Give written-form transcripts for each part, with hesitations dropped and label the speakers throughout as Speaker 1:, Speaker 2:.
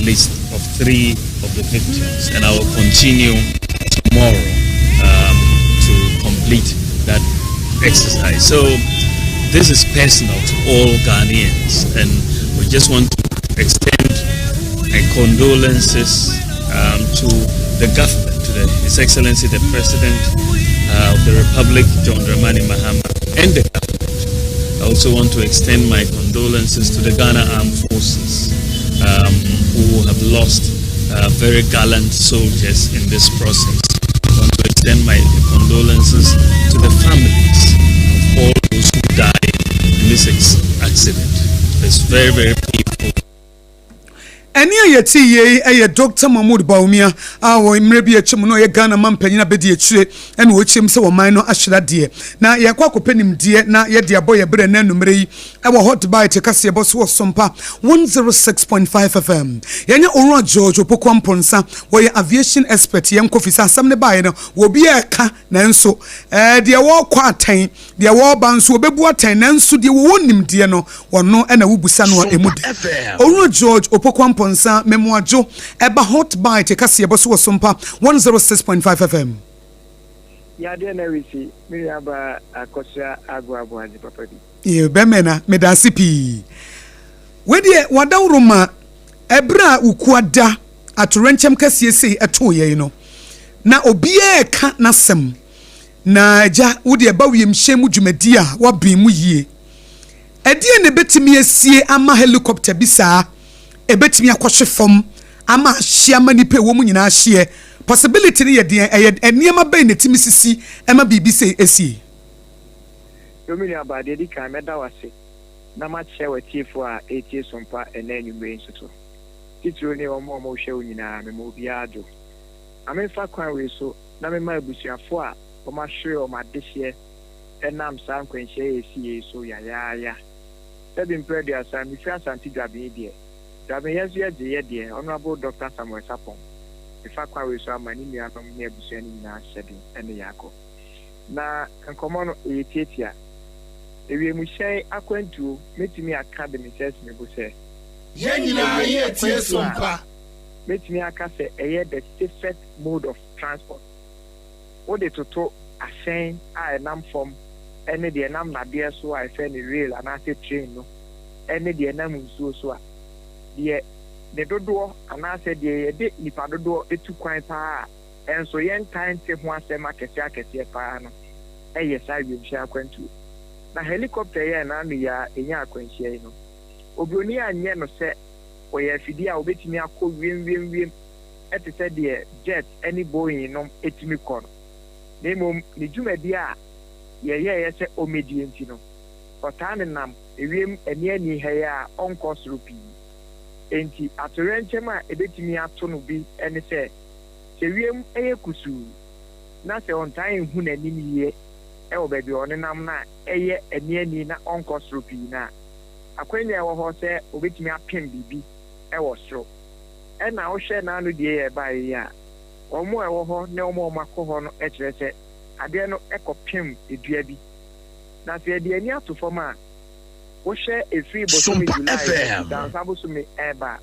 Speaker 1: at least of three of the victims, and I will continue tomorrow to complete that exercise. So this is personal to all Ghanaians, and we just want to extend my condolences to the government, to His Excellency the President of the Republic, John Dramani Mahama, and the government. I also want to extend my condolences to the Ghana Armed Forces who have lost very gallant soldiers in this process. I want to extend my condolences to the families of all those who died in this accident. It's very, very painful.
Speaker 2: Ɛne a yɛte yie ɛyɛ Dr Mahmood Bawumia a wɔ mmerɛ bi akyi mu no, ɔyɛ Ghana ma mpanyin abɛdi akyire, ɛna wɔkyerɛm sɛ wɔman no ahyerɛ adeɛ na yɛkɔ akɔpɛ nimdeɛ na yɛde abɔ yɛ berɛ na anummerɛ yi ɛwɔ Hot Bite kaseɛbɔ so wɔ Sompa 106.5 FM. Yɛnyɛ Owura George Opoku Amponsa, wɔyɛ aviation expert. Yɛnkɔ fi sɛ asɛm ne baeɛ no, wɔbi a ɛka nanso deɛ wɔrekɔ atɛn, deɛ wɔreba nso wɔbɛbu atɛn, nanso deɛ wɔwɔ nimdeɛ no, wɔno ɛna wobusa no a ɛmu de. Owura George Opoku Amponsa, memoadwo ɛba Hot Bite kaseɛbɔ so wɔ Sompa 106.5 FM.
Speaker 3: Yadeɛ na resi me nuaba Akɔsua Agoaboadze papa bi.
Speaker 2: Yɛ bɛmɛ na meda ase pii. Wedeɛ wadaworo ma ɛberɛ a wokua da atorɛnkyɛm kɛseɛ sei ɛtoo yɛn no na obiara ɛka n'asɛm na agya wode ɛba wiemhyɛn mu dwumadi a wabɛn mu yie. Ɛdeɛ na ɛbɛtumi asie ama helicopter bi saa ɛbɛtumi akɔhwe fam ama ahye ama nipa ɛwɔ mu nyinaa ahyeɛ? Possibility no yɛ deɛ ɛyɛ nneɛma bɛn na ɛtumi sisi ɛma biribi sei esie?
Speaker 3: Yomi nuaba, deɛ di kan, mɛda wo ase na makyerɛ w'atiefoɔ a ɛretie Sompa ɛnɛ anwummerɛ nso so. Titiro ne wɔn a wɔrehwɛ wo nyinaa, mema obiara dwo. Ma memfa kwan wei so na mema abusuafoɔ a wɔahwere wɔn adehyeɛ ɛnam saa nkwanhyia yi a ɛsi yei so yayaaya. Sɛbi mprɛ 30, mefiri Asante Dwaben deɛ. Dwaben yɛn nso yɛgye yɛ deɛ, Honorable Dr. Samuel Sarpong. Mefa kwan wei so ama ne nuanom ne abusua no nyinaa hyɛden ne yɛakɔ. Na nkɔmmɔ no, ɛyɛ tietia. Ewiemhyɛn akwantuo, mɛtumi aka de me nsa asi me bo sɛ
Speaker 4: Yɛn nyinaa
Speaker 3: ɛyɛ
Speaker 4: yɛtie
Speaker 3: akwantuo a
Speaker 4: Sompa.
Speaker 3: mɛtumi aka sɛ ɛyɛ the safest mode of transport. Wode toto ahyɛn a ɛnam fam ne deɛ ɛnam nadeɛ so a ɛfɛ ne rail anaasɛ train no ne deɛ ɛnam nsuo so a, deɛ ne dodoɔ anaasɛ deɛ yɛde nipa dodoɔ etu kwan paa a ɛnso yɛntan nte ho asɛm akɛseɛ akɛseɛ paa no ɛyɛ saa wiemhyɛn akwantuo. Na helicopter yi a n'ano yi a ɛnya akwanhyia yi no, oburoni anyɛ no sɛ wɔyɛ afidie a wɔbɛtumi akɔ wiem wiem wiem ɛte sɛ deɛ jet ne Boeing nom ɛtumi kɔ no, na mmom ne dwumadi a yɛyɛeɛ sɛ ɔmmɛdie nti no, ɔtaa nenam ewiem ani ani ha yi a ɔnkɔ soro pii. Enti atoyerɛnkyɛm a ɛbɛtumi ato no bi ne sɛ, sɛ wiem yɛ kusuu na sɛ ɔntaa nhu n'anim yie ɛwɔ baabi a ɔnenam no a ɛyɛ ani ani na ɔnkɔ soro pii no a, akwannya a ɛwɔ hɔ sɛ obɛtumi apem biribi ɛwɔ soro. Ɛna wohwɛ n'ano deɛ yɛ ɛbaeɛ yi a, wɔn a ɛwɔ hɔ ne wɔn a wɔakɔ hɔ no kyerɛ sɛ adeɛ no kɔpem dua bi. Na sɛ yɛde ani ato fam a, wohwɛ ɛfiri bosome
Speaker 4: Sompa
Speaker 3: July
Speaker 4: FM.
Speaker 3: dansa bosome ɛreba a,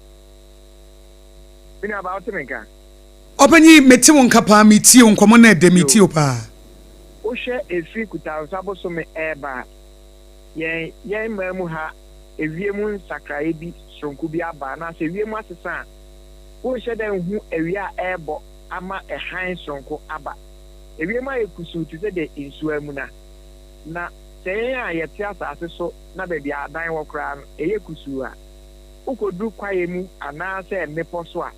Speaker 3: me nuabaa, wote me nka?
Speaker 2: Ɔpanyin, mete wo nka paa, metie wo nkɔmmɔ na ɛdɛ, metie wo paa.
Speaker 3: Wohwɛ ɛfiri Kutansa bosome ɛreba a, yɛn mmaa mu ha ewiem nsakraeɛ bi soronko bi aba anaasɛ ewiem asesa a wonhyɛ dɛ nhu awia a ɛrebɔ ama ɛhan soronko aba. Ewiem ayɛ kusuu te sɛ deɛ nsuo amuna. Na sɛ yɛn a yɛte asase so na baabi a adan wɔ koraa no ɛyɛ kusuu a, wokɔduru kwaeɛ mu anaasɛ mmepɔ so a,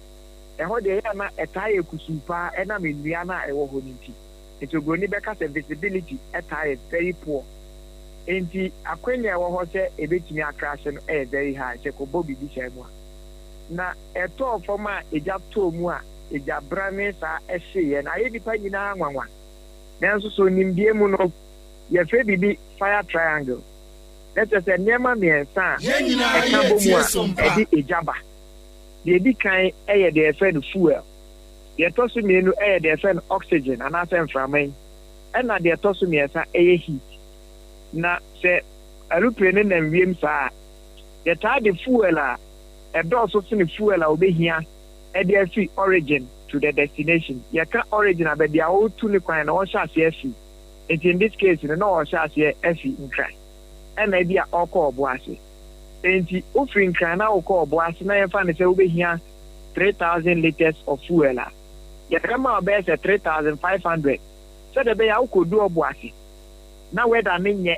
Speaker 3: ɛhɔ deɛ ɛyɛ a na ɛtaa yɛ kusuu paa ɛnam nnua no a ɛwɔ hɔ no nti. Nti oburoni bɛka sɛ visibility ɛtaa yɛ very poor. Nti akwanya a ɛwɔ hɔ sɛ ebetumi akrahye no ɛyɛ very high sɛ kɔbɔ biribi saa mu a. Na ɛtɔɔ fam a egya tɔɔ mu a egya brane saa ɛhyeeɛ no ayɛ nipa nyinaa nwanwa. Nanso so nimdeɛ mu no, yɛfrɛ biribi fire triangle. Na kyerɛ sɛ nneɛma mmiɛnsa a
Speaker 4: Yɛn nyinaa
Speaker 3: ɛka bɔ mu
Speaker 4: yɛtie
Speaker 3: a
Speaker 4: Sompa.
Speaker 3: ɛde egya ba. Deɛ edi kan yɛ deɛ yɛfrɛ no fuel. Deɛ ɛtɔ so mmienu yɛ deɛ yɛfrɛ no oxygen anaasɛ mframa yi. Ɛna deɛ ɛtɔ so mmiɛnsa yɛ heat. Na sɛ aeroplane no nam wiem saa a, yɛtaa de fuel a ɛdɔɔso sene fuel a wobɛhia de afiri origin to the destination. Yɛka origin a, baabi a ɔretu ne kwan no, ɔrehyɛ aseɛ afi. Nti in this case no, na ɔrehyɛ aseɛ afi Nkran ɛna ebi a ɔrekɔ Ɔboase. Enti wofiri Nkran na wokɔ Ɔboase na yɛmfa no sɛ wobɛhia 3,000 litres of fuel a, yɛbɛma wo bɛyɛ sɛ 3,500 sɛdeɛ ɛbɛyɛ a wokɔdu Ɔboase na weather no nyɛ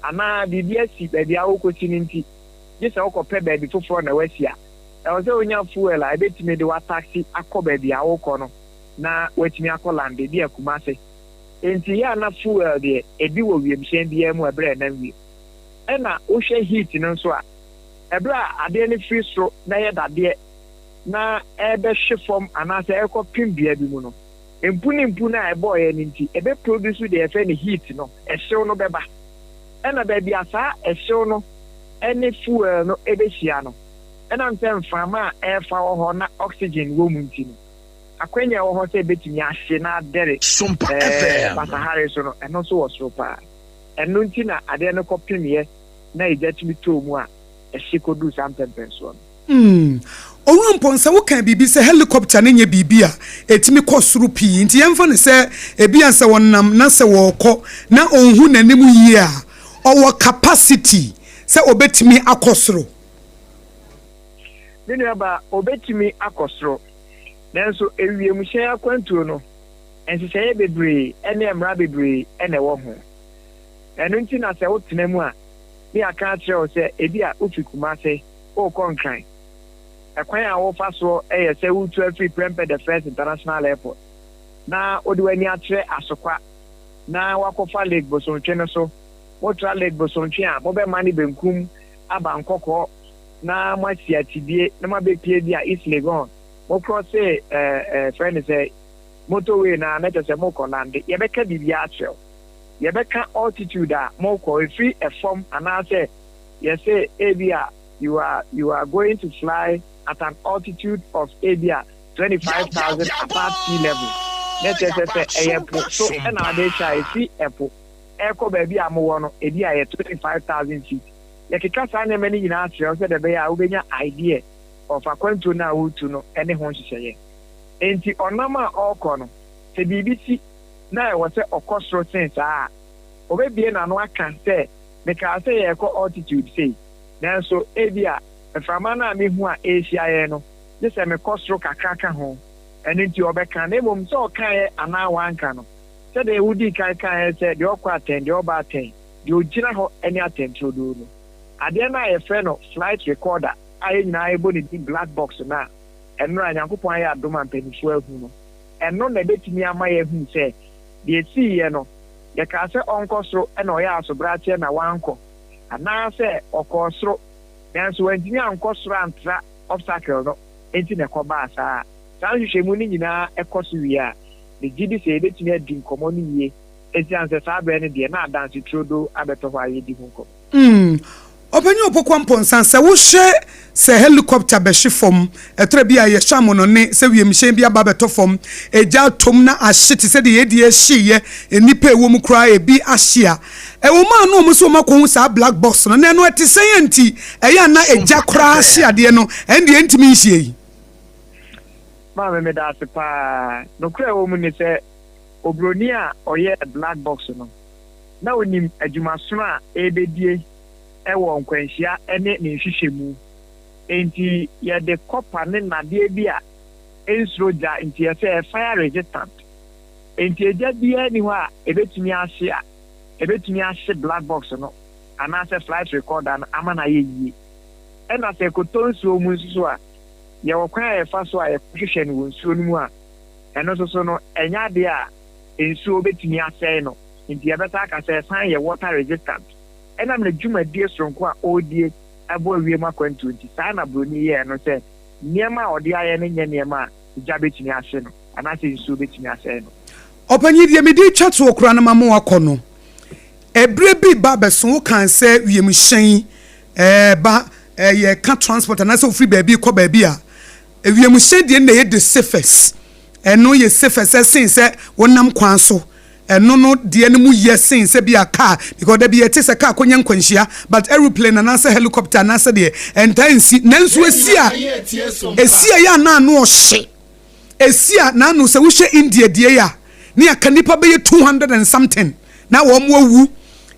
Speaker 3: anaa biribi asi baabi a worekɔsi no nti, gye sɛ wokɔpɛ baabi foforɔ na woasi a, ɛwɔ sɛ wonya fuel a ɛbɛtumi de wo ataxi akɔ baabi a worekɔ no na woatumi akɔ lande, bi a Kumase. Enti yɛ a na fuel deɛ, ebi wɔ wiemhyɛn biara mu ɛberɛ a ɛnam wiem. Ɛna wohwɛ heat no nso a, ɛberɛ a adeɛ no firi soro na ɛyɛ dadeɛ na ɛrebɛhwe fam anaasɛ ɛrekɔpem dua bi mu no, mpu ne mpu no a ɛbɔeɛ no nti, ɛbɛ produce deɛ yɛfrɛ no heat no, ɛhyew no bɛba. Ɛna baabi a saa ɛhyew no ne fuel no bɛhyia no, ɛnam sɛ mframa a ɛrefa wɔ hɔ na oxygen wɔ mu nti no, akwanya a ɛwɔ hɔ sɛ ɛbɛtumi ahye na adɛre
Speaker 4: Sompa
Speaker 3: ɛɛ
Speaker 4: FM.
Speaker 3: basahare so no, ɛno nso wɔ soro paa. Ɛno nti na adeɛ no kɔpemeɛ na egya tumi tɔɔ mu a ɛhye kɔduu saa mpɛmpɛnsoɔ no.
Speaker 2: Hmm. Owura Mpɔnsa, wokaa biribi sɛ helicopter no nyɛ biribi a ɛtumi kɔ soro pii, nti yɛmfa no sɛ ebia sɛ ɔnam na sɛ ɔrekɔ na ɔnhu n'anim yie a, ɔwɔ capacity sɛ ɔbɛtumi akɔ soro?
Speaker 3: Me nuabaa, ɔbɛtumi akɔ soro. Nanso ewiemhyɛn akwantuo no, nhyehyɛeɛ bebree ne mmara bebree na ɛwɔ ho. Ɛno nti na sɛ wotena mu a, ne yɛaka akyerɛ wo sɛ ebia wofi Kumase worekɔ Nkran. Ɛkwan a wofa soɔ yɛ sɛ woretu afiri Prempeh the First International Airport na wode w'ani akyerɛ Asokwa na woakɔfa Lake Bosontwe no so. Motra Lake Bosontwe a, mobɛmane benkum aba Nkɔkɔɔ na moasi Atibie na moabɛpue bi a East Legon. Mo krɔse ɛɛ frɛ no sɛ motorway no a, na kyerɛ sɛ morekɔ Lande. Yɛbɛka biribiara akyerɛ wo. Yɛbɛka altitude a morekɔ, ɛfiri ɛfam anaasɛ yɛse ebia you are you are going to fly at an altitude of ebia 25,000 above sea level. Na kyerɛ sɛ sɛ ɛyɛ po so na wode retwa a, ɛfiri ɛpo ɛrekɔ baabi a mowɔ no ebia ɛyɛ 25,000 feet. Yɛkeka saa nneɛma no nyinaa kyerɛ wo sɛdeɛ ɛbɛyɛ a wobɛnya idea of akwantuo no a woretu no ne ho nhyehyɛeɛ. Enti ɔnam a ɔrekɔ no, sɛ biribi si na ɛwɔ sɛ ɔkɔ soro sen saa a, ɔbɛbue n'ano aka sɛ, Mekaa sɛ yɛrekɔ altitude sei, nanso ebia mframa no a mihu a ɛrehyia yɛn no, gye sɛ mekɔ soro kakra ka ho. Ɛno nti ɔbɛka. Na mmom sɛ ɔkaeɛ anaa wanka no, sɛdeɛ wodii kan kaeɛ sɛ deɛ ɔkɔ atɛn, deɛ ɔba atɛn, deɛ ɔgyina hɔ ne atɛnturodoo no. Adeɛ no a yɛfrɛ no flight recorder a yɛn nyinaa yɛbɔ ne din black box no a ɛnora Nyankopɔn ayɛ adom a mpanimfoɔ ahu no, ɛno na ɛbɛtumi ama yɛahunu sɛ deɛ ɛsiiɛ no, Yɛkaa sɛ ɔnkɔ soro na ɔyɛɛ asobrakyeɛ na wankɔ, anaasɛ ɔkɔɔ soro nanso wantumi ankɔ soro antra obstacle no nti na ɛkɔbaa saa. Saa nhwehwɛmu no nyinaa kɔ so wie a, megye di sɛ yɛbɛtumi adi nkɔmmɔ no yie ɛsiane sɛ saa berɛ no deɛ na adanse turodoo abɛtɔ hɔ a yɛredi ho nkɔmmɔ.
Speaker 2: Mm. Ɔpanyin Opoku Amponsah, sɛ wohwɛ sɛ helicopter bɛhwe fam, ɛtɔrɔ bi a yɛhwɛ amɔnɔne sɛ wiemhyɛn bi aba abɛtɔ fam, egya atom na ahye te sɛ deɛ yɛn deɛ hyeeɛ, nnipa a ɛwɔ mu koraa ebi ahye a, ɛwɔ mu a na wɔn nso wɔakɔhu saa black box no, na ɛno ɛte sɛn a nti ɛyɛ a na egya koraa hye adeɛ no, ɛno deɛ ɛntumi nhyie yi?
Speaker 3: Maame, meda ase paa. Nokorɛ a ɛwɔ mu ne sɛ, oburoni a ɔyɛɛ black box no, na onim adwumasono a ɛrebɛdie wɔ nkwanhyia ne ne nhwehwɛmu. Enti yɛde kɔpa ne nnadeɛ bi a ɛnsuro gya nti yɛsɛ ɛyɛ fire resistant. Enti egya biara nni hɔ a ɛbɛtumi ahye a ɛbɛtumi ahye black box no anaasɛ flight recorder no ama no ayɛ yie. Ɛna sɛ ɛkɔtɔ nsuo mu nso so a, yɛwɔ kwan a yɛfa so a yɛkɔhwehwɛ no wɔ nsuo no mu a ɛno nso so no ɛnyɛ adeɛ a nsuo bɛtumi asɛe no. Nti yɛbɛsan aka sɛ ɛsan yɛ water resistant. Ɛnam ne dwumadie soronko a ɔredie aboa wiem akwantuo nti, saa na buroni yɛɛ no sɛ nneɛma a ɔde ayɛ no nyɛ nneɛma a gya bɛtumi ahye no anaasɛ nsuo bɛtumi asɛe no.
Speaker 2: Ɔpanyin, deɛ mede retwa toɔ koraa no ma mo akɔ no, ɛberɛ bi reba abɛso, wokaa sɛ wiemhyɛn ba, yɛka transport anaasɛ wofiri baabi rekɔ baabi a, Wiemhyɛn deɛ na ɛyɛ the safest. Ɛno yɛ safest ɛsen sɛ wonam kwan so. Ɛno no deɛ no mu yɛ sen sɛ bi a car, because da bi yɛte sɛ car kɔnya nkwanhyia, but aeroplane anaasɛ helicopter anaasɛ deɛ ɛntaa nsi. Nanso esi a esi a yɛ a na ano ɔhye. Esi a n'ano sɛ wohwɛ India deɛ yi a, ne aka nipa bɛyɛ 200 and something na wɔn awu.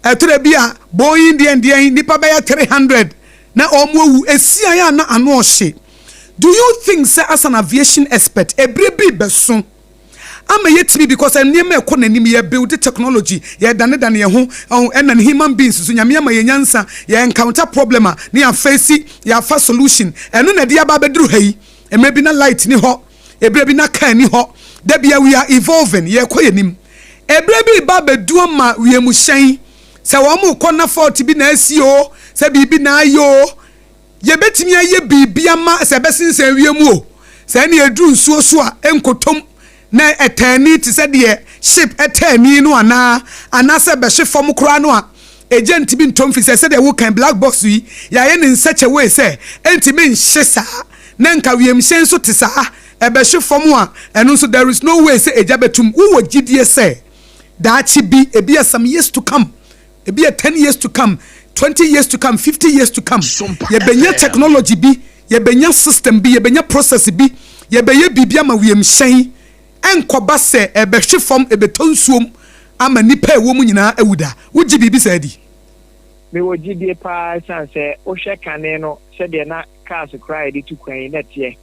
Speaker 2: Ɛtɔrɔ bi a Boeing deɛ deɛ nipa bɛyɛ 300 na wɔn awu. Esi a yɛ a na ano ɔhye. Do you think sɛ as an aviation expert, ebire bi bɛso ama yɛtumi, because nneɛma ɛkɔ n'anim, yɛ build technology, yɛ danedane yɛn ho ɔho, ɛna ne human beings so Nyame ama yɛ nyansa, yɛ encounter problem a ne yɛafa yɛafa solution. Ɛno na ɛde aba abɛduru ha yi. Mmerɛ bi na light ni hɔ, ebire bi na car ni hɔ. Dabia we are evolving, yɛkɔ yɛn nim. Ebire bi ba abɛdu ama wiemhyɛn sɛ wɔn mo kɔ na fault bi na asi o, sɛ biribi na ayɛ o, yɛbɛtumi ayɛ biribi ama sɛ ɛbɛsensɛn wiem o, sɛ ɛne eduru nsuo so a ɛnkotom na ɛtɛni te sɛ deɛ ship ɛtɛni no anaa, anaasɛ bɛhye fam koraa no a egye ntumi ntom fi sɛ sɛdeɛ wokan black box yi yɛayɛ ne nsɛkyɛ wei sɛ ɛntumi nhye saa, na nka wiemhyɛn nso te saa, ɛbɛhye fam a ɛno nso there is no way sɛ egya bɛtum. Wowɔ gyidie sɛ daakye bi, ebi yɛ some years to come, ebi yɛ 10 years to come, 20 years to come, 50 years to come, yɛbɛnya technology bi, yɛbɛnya system bi, yɛbɛnya process bi, yɛbɛyɛ biribi ama wiemhyɛn ɛnkɔba sɛ ɛbɛhwe fam, ɛbɛtɔ nsuom ama nipa a ɛwɔ mu nyinaa awu da? Wogye biribi sɛ adi?
Speaker 3: Mewɔ gyidie paa, ɛsiane sɛ wohwɛ kane no sɛdeɛ na cars koraa yɛde tu kwan yi na teɛ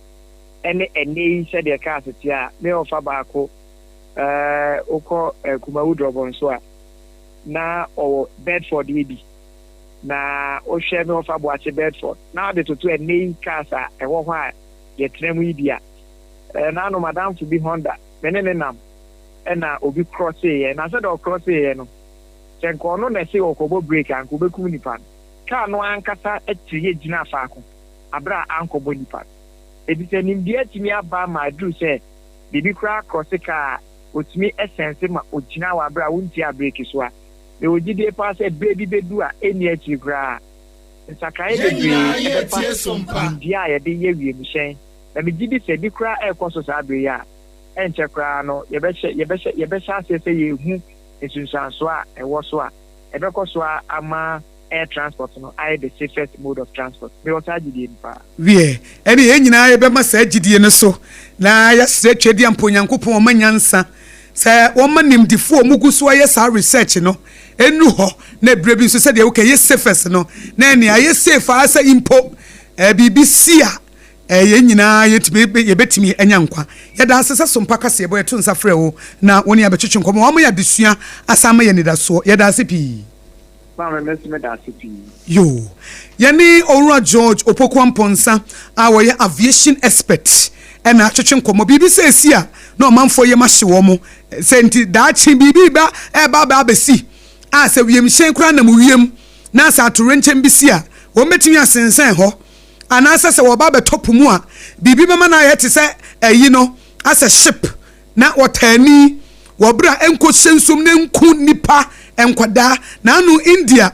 Speaker 3: ɛne ɛnɛ yi sɛdeɛ cars teɛ a, me ɔfa baako wokɔ Kumawu Drɔbɔ nso a na ɔwɔ Bedford yi bi, na wohwɛ me ɔfa Boakye Bedford na wode toto ɛnɛ yi cars a ɛwɔ hɔ a yɛtena mu yi bi a, naano madamfo bi Honda me ne ne nam ɛna obi krɔseeɛ, na sɛdeɛ ɔkrɔseeɛ no, sɛ nka ɔno na ɛse ɔkɔbɔ brake a, nka wobɛkum nipa no. Kaa no ankasa akyiri yɛ gyina faako abere a ankɔbɔ nipa no. Eti sɛ nimdeɛ atumi aba ma aduru sɛ biribi koraa krɔse kaa a otumi ɛsɛnse ma ogyina wɔ abere a wontia brake so a, mewɔ gyidie paa sɛ bere bi bɛdu a ɛnni akyiri koraa, nsakraeɛ bebree ɛbɛba nimdeɛ a yɛde yɛ wiemhyɛn, na megye di sɛ bi koraa ɛrekɔ so saa bere yi a ɛnkyɛ koraa no yɛbɛhyɛ aseɛ sɛ yɛhu nsunsuansoɔ a ɛwɔ so a ɛbɛkɔ so a ama air transport no ayɛ the safest mode of transport. Mewɔ saa gyidie no paa.
Speaker 2: Wiɛ, ɛne yɛn nyinaa yɛbɛma saa gyidie no so na yɛasrɛ Twɛdi ampa Onyankopɔn ɔma nyansa sɛ wɔma nimdifoɔ a ɔmo so ayɛ saa research no ɛnu hɔ, na ebire bi nso sɛdeɛ woka yɛ safest no na ɛne ayɛ safe a sɛ mpo biribi si a yɛn nyinaa yɛtumi yɛbɛtumi anya nkwa. Yɛda ase sɛ Sompa kaseɛ bɔ yɛto nsa frɛ wo na wɔne abɛtwetwe nkɔmmɔ, wɔn yɛ adesua asan ma yɛ nidasoɔ. Yɛda ase pii.
Speaker 3: Maame, me nso meda ase pii.
Speaker 2: Yo, yɛne Owura George Opoku Amponsa a wɔyɛ aviation expert ɛna atwetwe nkɔmmɔ. Biribi sɛ esi a na ɔmanfoɔ yɛm ahye wɔn mo sɛ nti daakye biribi ba ɛba aba abɛsi a sɛ wiemhyɛn koraa nam wiem na sɛ atorenkyɛn bi si a, wɔn bɛtumi asensɛn hɔ, anaasɛ sɛ wɔba abɛtɔ po mu a, biribi bɛma no ayɛ te sɛ ɛyi no asɛ ship na wɔtaani wɔ berɛ a ɛnkɔhyɛ nsuom na ɛnku nipa nkwadaa. Na ano India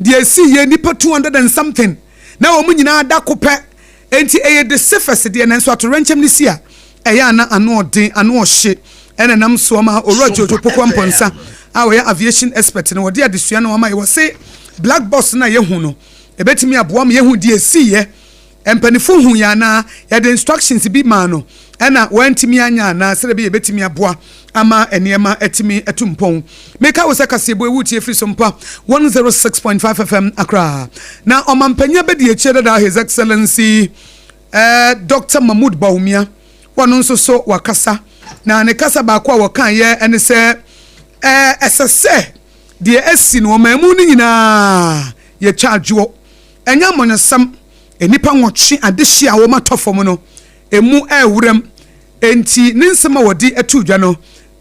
Speaker 2: deɛ esi yɛ nipa 200 and something na wɔn nyinaa da ko pɛ. Nti ɛyɛ the safest deɛ, nanso atorenkyɛm no si a ɛyɛ ana ano ɔden, ano ɔhye. Ɛna nam soɔ ma Owura George Opoku Amponsa a ɔyɛ aviation expert no wɔde adesua no ama yɛ. Wɔse black box no a yɛhu no ɛbɛtumi aboa ma yɛhu deɛ esiiɛ. Mpanimfoɔ hu yɛ anaa yɛde instructions bi maa no ɛna wɔantumi anya anaa sɛdeɛ bi yɛbɛtumi aboa ama nneɛma atumi atu mpɔn. Meka wo sɛ kaseɛbɔ ewu tie firi so mpa 106.5 FM Accra. Na ɔmampanyin bɛdi akyire dada, His Excellency Dr Mahmood Bawumia, wɔno nso so wakasa, na ne kasa baako a wɔka yɛ ɛne sɛ ɛsɛ sɛ deɛ asi no ɔman mu no nyinaa yɛtwa adwoɔ. Ɛnyɛ amanyɔsɛm. Nnipa 8 adehye a wɔn atɔ fam no emu ɛɛwuram. Enti ne nsɛm a wɔde ato dwa no,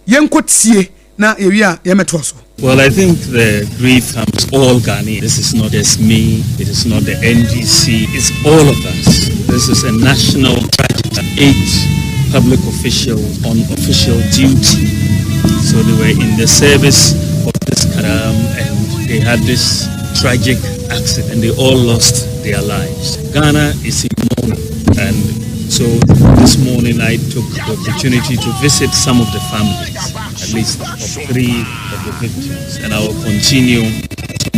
Speaker 2: yɛnkɔ tie na yɛwie a yɛmɛtoa so.
Speaker 1: Well, I think the grief comes all Ghanaians. This is not just me, it is not the NDC, it's all of us. This is a national tragedy. Eight public officials on official duty. So they were in the service of this and they had this tragic accident and they all lost their lives. Ghana is in mourning and So this morning I took the opportunity to visit some of the families, at least of three of the victims, and I will continue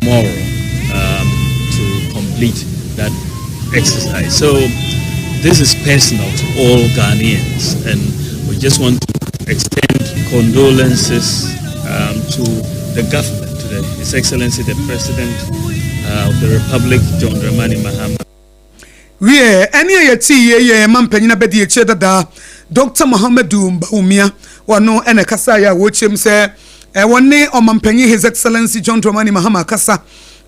Speaker 1: tomorrow to complete that exercise. So this is personal to all Ghanaians, and we just want to extend condolences to the government, to His Excellency the President of the Republic, John Dramani Mahama.
Speaker 2: Wie ɛne a yɛte yie yɛ ɛma mpanyin abɛdi akyire dadaa Dr. Muhammadu Bawumia wɔno ɛna kasa yɛ a wɔkyerɛm sɛ ɛwɔ ne ɔmampanyin, His Excellency John Dramani Mahama, kasa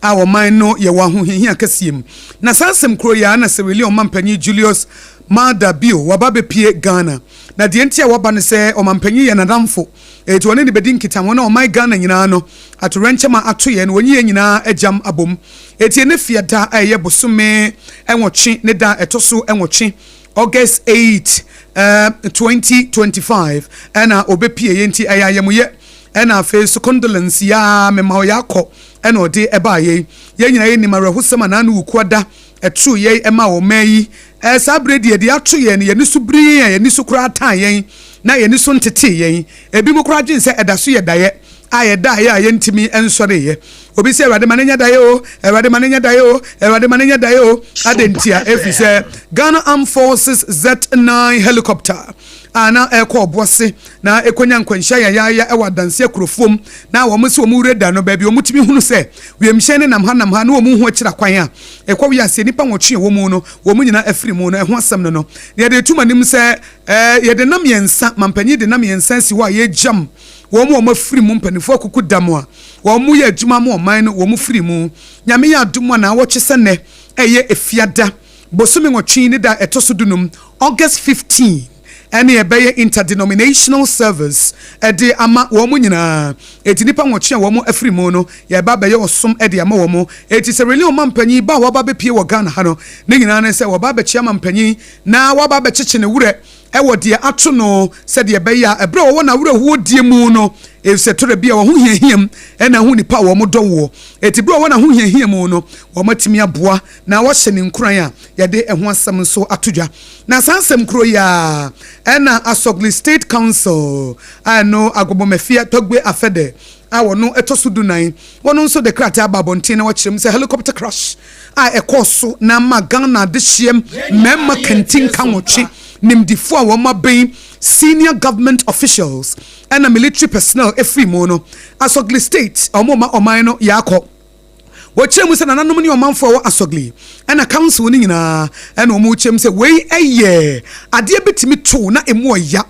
Speaker 2: a ɔman no yɛwɔ ahohiahia kɛseɛ mu. Na saa asɛm kuro yi a na Sierra Leone ɔmampanyin Julius Maada Bio waba bɛpie Ghana, na deɛ nti a waba no sɛ ɔmampanyin yɛ nadamfo, ɛti ɔne ne bɛdi nkitaho na ɔman Ghana nyinaa no atorɛnkyɛm a ato yɛn no wɔnyi yɛn nyinaa agyam abom. Ɛti ne fiada a ɛyɛ bosome 8 ne da ɛtɔ so 8, August 8, 2025, ɛna ɔbɛpie yɛn. Nti ɛyɛ ayɛmoyɛ ɛna afei so condolence yaa mema ɔyɛ akɔ ɛna ɔde ɛbaa yɛn. Yɛn nyinaa yɛnim awerɛhosɛm a naano wukuada ɛto yɛn ɛma ɔman yi. Saa abere deɛ deɛ ato yɛn no, yɛni so biri yɛn a yɛni so koraa tan yɛn na yɛni so ntete yɛn. Ebi mu koraa dwen sɛ ɛda so yɛ daeɛ a yɛda yɛ a yɛntumi nsɔre yɛ. Obi sɛ, "Awurade, ma ne nyɛ daeɛ o. Awurade, ma ne nyɛ daeɛ o. Awurade, ma ne nyɛ daeɛ o." Ade ntia efi sɛ Ghana Armed Forces Z9 helicopter a na ɛkɔ Ɔboase na ɛkɔnya nkwanhyia yayaaya ɛwɔ Adanseɛ kurofuom na wɔn sɛ wɔn wura da no baabi wɔn tumi hunu sɛ wiemhyɛn ne nam ha nam ha na wɔn ho akyira kwan a ɛkɔ wiase, nipa 8 a ɛwɔ mu no, wɔn nyinaa afiri mu no. Ɛho asɛm no na yɛde etum anim sɛ yɛde nam 3, mampanyin de nam 3 si hɔ a yɛgyam wɔn a wɔn afiri mu, mpanimfoɔ akuku dam a wɔn mu yɛ adwuma ma ɔman no wɔn firi mu. Nyame yɛ adum a na awɔtwe sɛ nnɛ ɛyɛ Efiada bosome 8 ne da ɛtɔ so 15, August 15, ɛne ɛbɛyɛ interdenominational service ɛde ama wɔn mu nyinaa. Eti nipa 8 a wɔn afiri mu no, yɛba abɛyɛ ɔsom ɛde ama wɔn. Eti sɛ reli ɔma mpanyin ba a waba abɛpie wɔ Ghana ha no, ne nyinaa ne sɛ wɔba abɛkyia ma mpanyin na waba abɛkyekye ne werɛ ɛwɔ deɛ ato no, sɛdeɛ ɛbɛyɛ a ɛberɛ a wɔwɔ n'awerɛhoɔ die mu no, efisɛ tɔrɔ bi a wɔn ho hiahia ɛna ho nipa a wɔn dɔ woɔ, eti bere a wɔwɔ n'aho hiahia mu no, wɔn atumi aboa na wɔhyɛ ne nkuran a yɛde ɛho asɛm nso ato dwa. Na saa asɛm kuro yi a ɛna Asogli State Council a ɛno Agbogbomefia Togbe Afede a wɔno ɛtɔ so 14, wɔno nso de krataa aba abɔnten na wɔkyerɛ mu sɛ helicopter crash a ɛkɔɔ so na ama Ghana adehyeɛ mmarima kantinka 8, nimdifoɔ a wɔn abɛn, senior government officials ɛna military personnel efiri mu no, Asogli State wɔn ma ɔman no yaakɔ. Wɔkyerɛ mu sɛ nananom ne ɔmanfoɔ a wɔ Asogli ɛna council no nyinaa ɛna wɔn kyerɛ mu sɛ wei ɛyɛ adeɛ bi tumi to na emu ɔya,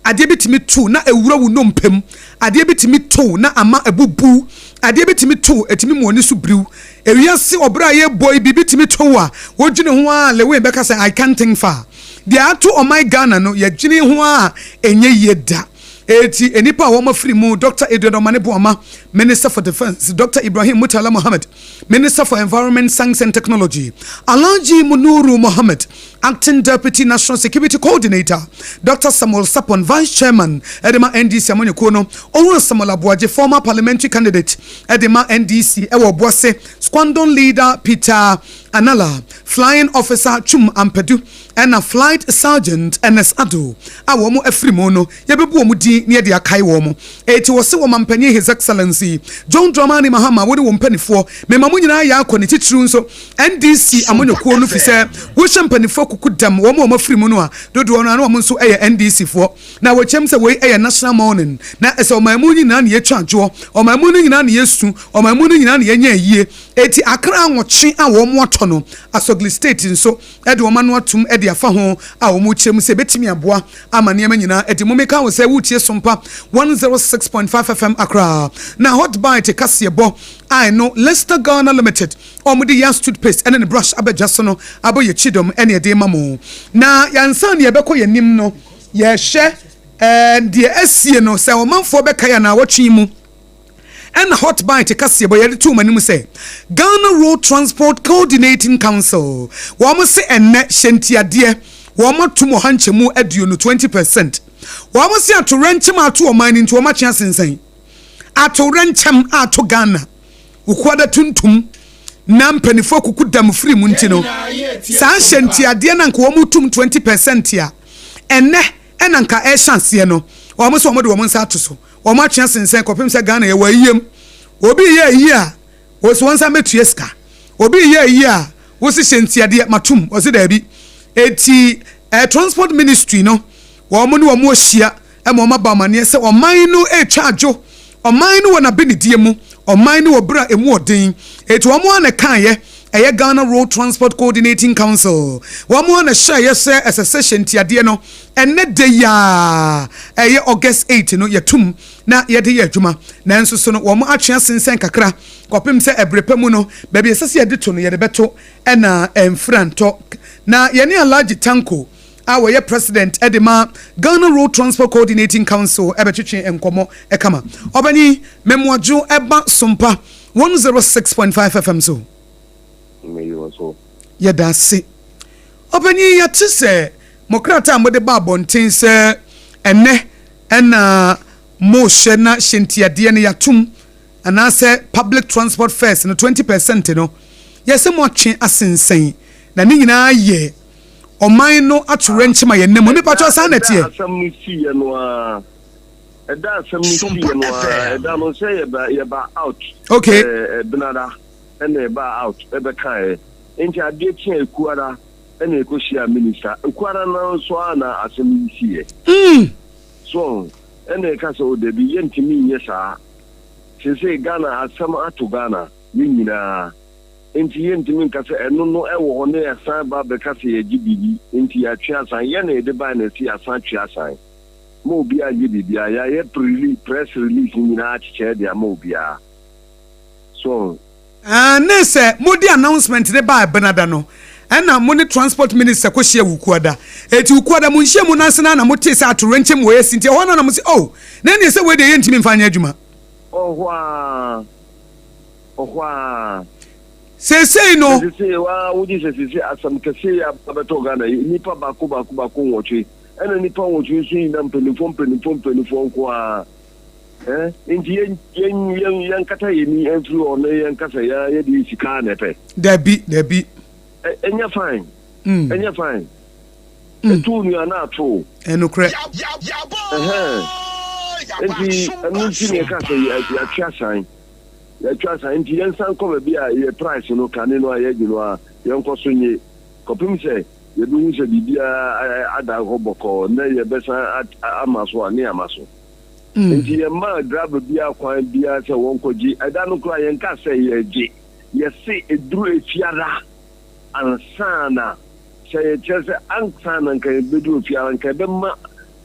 Speaker 2: adeɛ bi tumi to na ewura wo nnompem, adeɛ bi tumi to na ama ebubu, adeɛ bi tumi to etumi mu oni so biriw. Ewiase ɔbɛrɛ a yɛbɔ yi, biribi tumi to a wɔdwene ho a lewe bɛka sɛ, "I can't think far." Deɛ ato ɔman Ghana no, yɛdwene ho a ɛnyɛ yie da. Eti nipa a wɔn afiri mu: Dr Edward Omane Boama, Minister for Defence; Dr Ibrahim Murtala Mohammed, Minister for Environment, Science and Technology; Alhaji Munuru Mohammed, Acting Deputy National Security Coordinator; Dr Samuel Sarpong, Vice Chairman ɛde ma NDC amanyɔkuo no; Owura Samuel Aboagye, former parliamentary candidate ɛde ma NDC ɛwɔ Obuase; Squadron Leader Peter Anala, Flying Officer Chum Ampadu, ɛna Flight Sergeant Ernest Ado a wɔn afiri mu no, yɛbɛbu wɔn din ne yɛde akae wɔn. Eti wɔsi wɔn mampanyin, His Excellency John Dramani Mahama, wɔde wɔn mpanimfoɔ mɛma mo nyinaa yɛ akɔ ne titiriw nso NDC amanyɔkuo no, fi sɛ wɔhyɛ mpanimfoɔ kuku dam wɔn a wɔn afiri mu no a dodoɔ no ano wɔn nso yɛ NDC foɔ. Na wɔkyɛm sɛ wei yɛ national mourning na ɛsɛ ɔman mu nyinaa ne yɛtwa adwoɔ, ɔman mu no nyinaa ne yɛsu, ɔman mu no nyinaa ne yɛnyɛ yie. Eti akra 8 a wɔn atɔ no, Asogli State nso ɛde wɔn ano atum ɛde afa ho a wɔn kyerɛ mu sɛ ebetumi aboa ama nneɛma nyinaa ɛde mu. Meka wɔ sɛ wotie Sompa 106.5 FM Accra na Hot Bite kaseɛbɔ a ɛno Leicester Ghana Limited wɔn de Yas toothpaste ɛne ne brush abɛgya so no abɔ yɛ kyidɔm ɛne ɛde ma mo. Na yansan ne yɛbɛkɔ yɛn anim no, yɛhyɛ deɛ asie no sɛ ɔmanfoɔ bɛka yɛ anaa wɔtwe mu. Ɛna Hot Bite kaseɛ bɔ yɛde to wɔn anim sɛ Ghana Road Transport Coordinating Council wɔn se ɛnnɛ hyɛntiadeɛ wɔn atum 20%, 20%. Wɔn se atorɛnkyɛm ato ɔman no nti wɔn atwe asensɛn atorɛnkyɛm ato Ghana okuada tuntum. na mpanimfoɔ kuku dam firi mu nti no, saa nhyɛntiadeɛ no anka wɔn tum 20% a ɛnɛ ɛna nka ɛhyɛ aseɛ no, wɔn nso wɔn de wɔn nsa ato so, wɔn atwe asensɛn kɔpem sɛ Ghana yɛwɔ ayiem. Obi yɛ ayie a, wɔsi wɔn nsa mɛtua sika. Obi yɛ ayie a, wɔsi hyɛ ntiadeɛ matum, wɔsi daabi. Eti Transport Ministry no, wɔn ne wɔn ahyia ma wɔn aba amaneɛ sɛ ɔman no retwa adwo, ɔman no wɔ n'abenedie mu, ɔman no wɔ berɛ a emu ɔden. Eti wɔn ara na ɛkaeɛ, ɛyɛ Ghana Road Transport Coordinating Council, wɔn ara na ɛhyɛeɛ sɛ ɛsɛ sɛ hyɛ ntiadeɛ no ɛnnɛ da yi ara, ɛyɛ August 8 no, yɛtum na yɛde yɛ adwuma. Nanso so no wɔn atwe asensɛn kakra kɔpem sɛ ɛbere pa mu no, baabi a ɛsɛ sɛ yɛde to no yɛde bɛto na ɛmfira ntɔ. Na yɛne Alhaji Tanko a ɔyɛ President de ma Ghana Road Transport Coordinating Council bɛtwetwe nkɔmmɔ kama. Ɔbanyin, Memoadwo ba Sompa 106.5 FM so.
Speaker 4: Meyi wo so.
Speaker 2: Yɛda ase. Ɔpanyin, yɛate sɛ mo krataa a mode ba abɔnten sɛ ɛnnɛ na morehyɛ na hyɛntiadeɛ no yɛatom anaasɛ public transport fares no 20 percent no, yɛsɛ moatwe asensɛn na ne nyinaa yɛ ɔman no atowerɛnkyem a yɛnam mu. Mepakyɛw, saa na
Speaker 4: Ɛda
Speaker 2: ɛteɛ?
Speaker 4: asɛm no siiɛ no ara, ɛda asɛm no siiɛ no ara, ɛda no sɛ yɛba out. Benada ɛna yɛba out ɛbɛkaeɛ. Nti adeɛ kye a Ekuara ɛna yɛkɔhyia minister. Ekuara no nso a na asɛm yi siiɛ. So ɛna yɛka sɛ o dabi, yɛntumi nyɛ saa. Seesei Ghana asɛm ato Ghana yɛn nyinaa. Nti yɛntumi nka sɛ ɛno no ɛwɔ hɔ na yɛsan ba bɛka sɛ yɛgye biribi nti yɛatwe asan. Yɛn na yɛde bae na ɛsɛ yɛasan twe asan. Ma obiara ngye biribiara. Yɛayɛ press release nyinaa akyekyɛ de ama obiara. So
Speaker 2: Ne sɛ mode announcement ne baa Benada no, ɛna mo ne Transport Minister kɔhyia Wukuada. Eti Wukuada mo nhyia mu no ase no na motee sɛ atowerɛnkyɛm wɔ asi, nti ɛhɔ no na mo sɛ, oh, na ɛneɛ sɛ wei deɛ yɛntumi mfa nyɛ adwuma.
Speaker 4: Ɔhɔ ara, ɔhɔ ara.
Speaker 2: Seesei no.
Speaker 4: Na seesei waa wogye sɛ seesei asɛm kɛseɛ yi aba bɛtɔ Ghana yi, nnipa baako baako baako 8, ɛna nnipa 8 nso nyina mpanimfoɔ mpanimfoɔ mpanimfoɔ nko ara. Eh, nti yɛn yɛn yɛn yɛnkata yɛn ni mfiri hɔ na yɛnka sɛ yɛn yɛde sika na ɛpɛ.
Speaker 2: Dabi, dabi.
Speaker 4: Ɛnyɛ fine. Ɛnyɛ fine. Ɛto nua na ato.
Speaker 2: Ɛnokorɛ.
Speaker 4: Ɛhɛn. Nti ɛno nti na yɛka sɛ yɛatwe asan. Yɛatwe asan nti yɛnsan kɔ baabi a yɛ price no kane no a yɛgye no a yɛnkɔ so nye kɔpem sɛ yɛbɛhu sɛ biribiara ada hɔ bɔkɔɔ na yɛbɛsan ama so a ne yɛama so. Nti yɛmmaa driver biara kwan biara sɛ wɔnkɔgye. Ɛda no koraa yɛnkaa sɛ yɛregye. Yɛse ɛduru Efiada ansa na, sɛ yɛkyerɛ sɛ ansa na nka yɛbɛduru Efiada nka yɛbɛma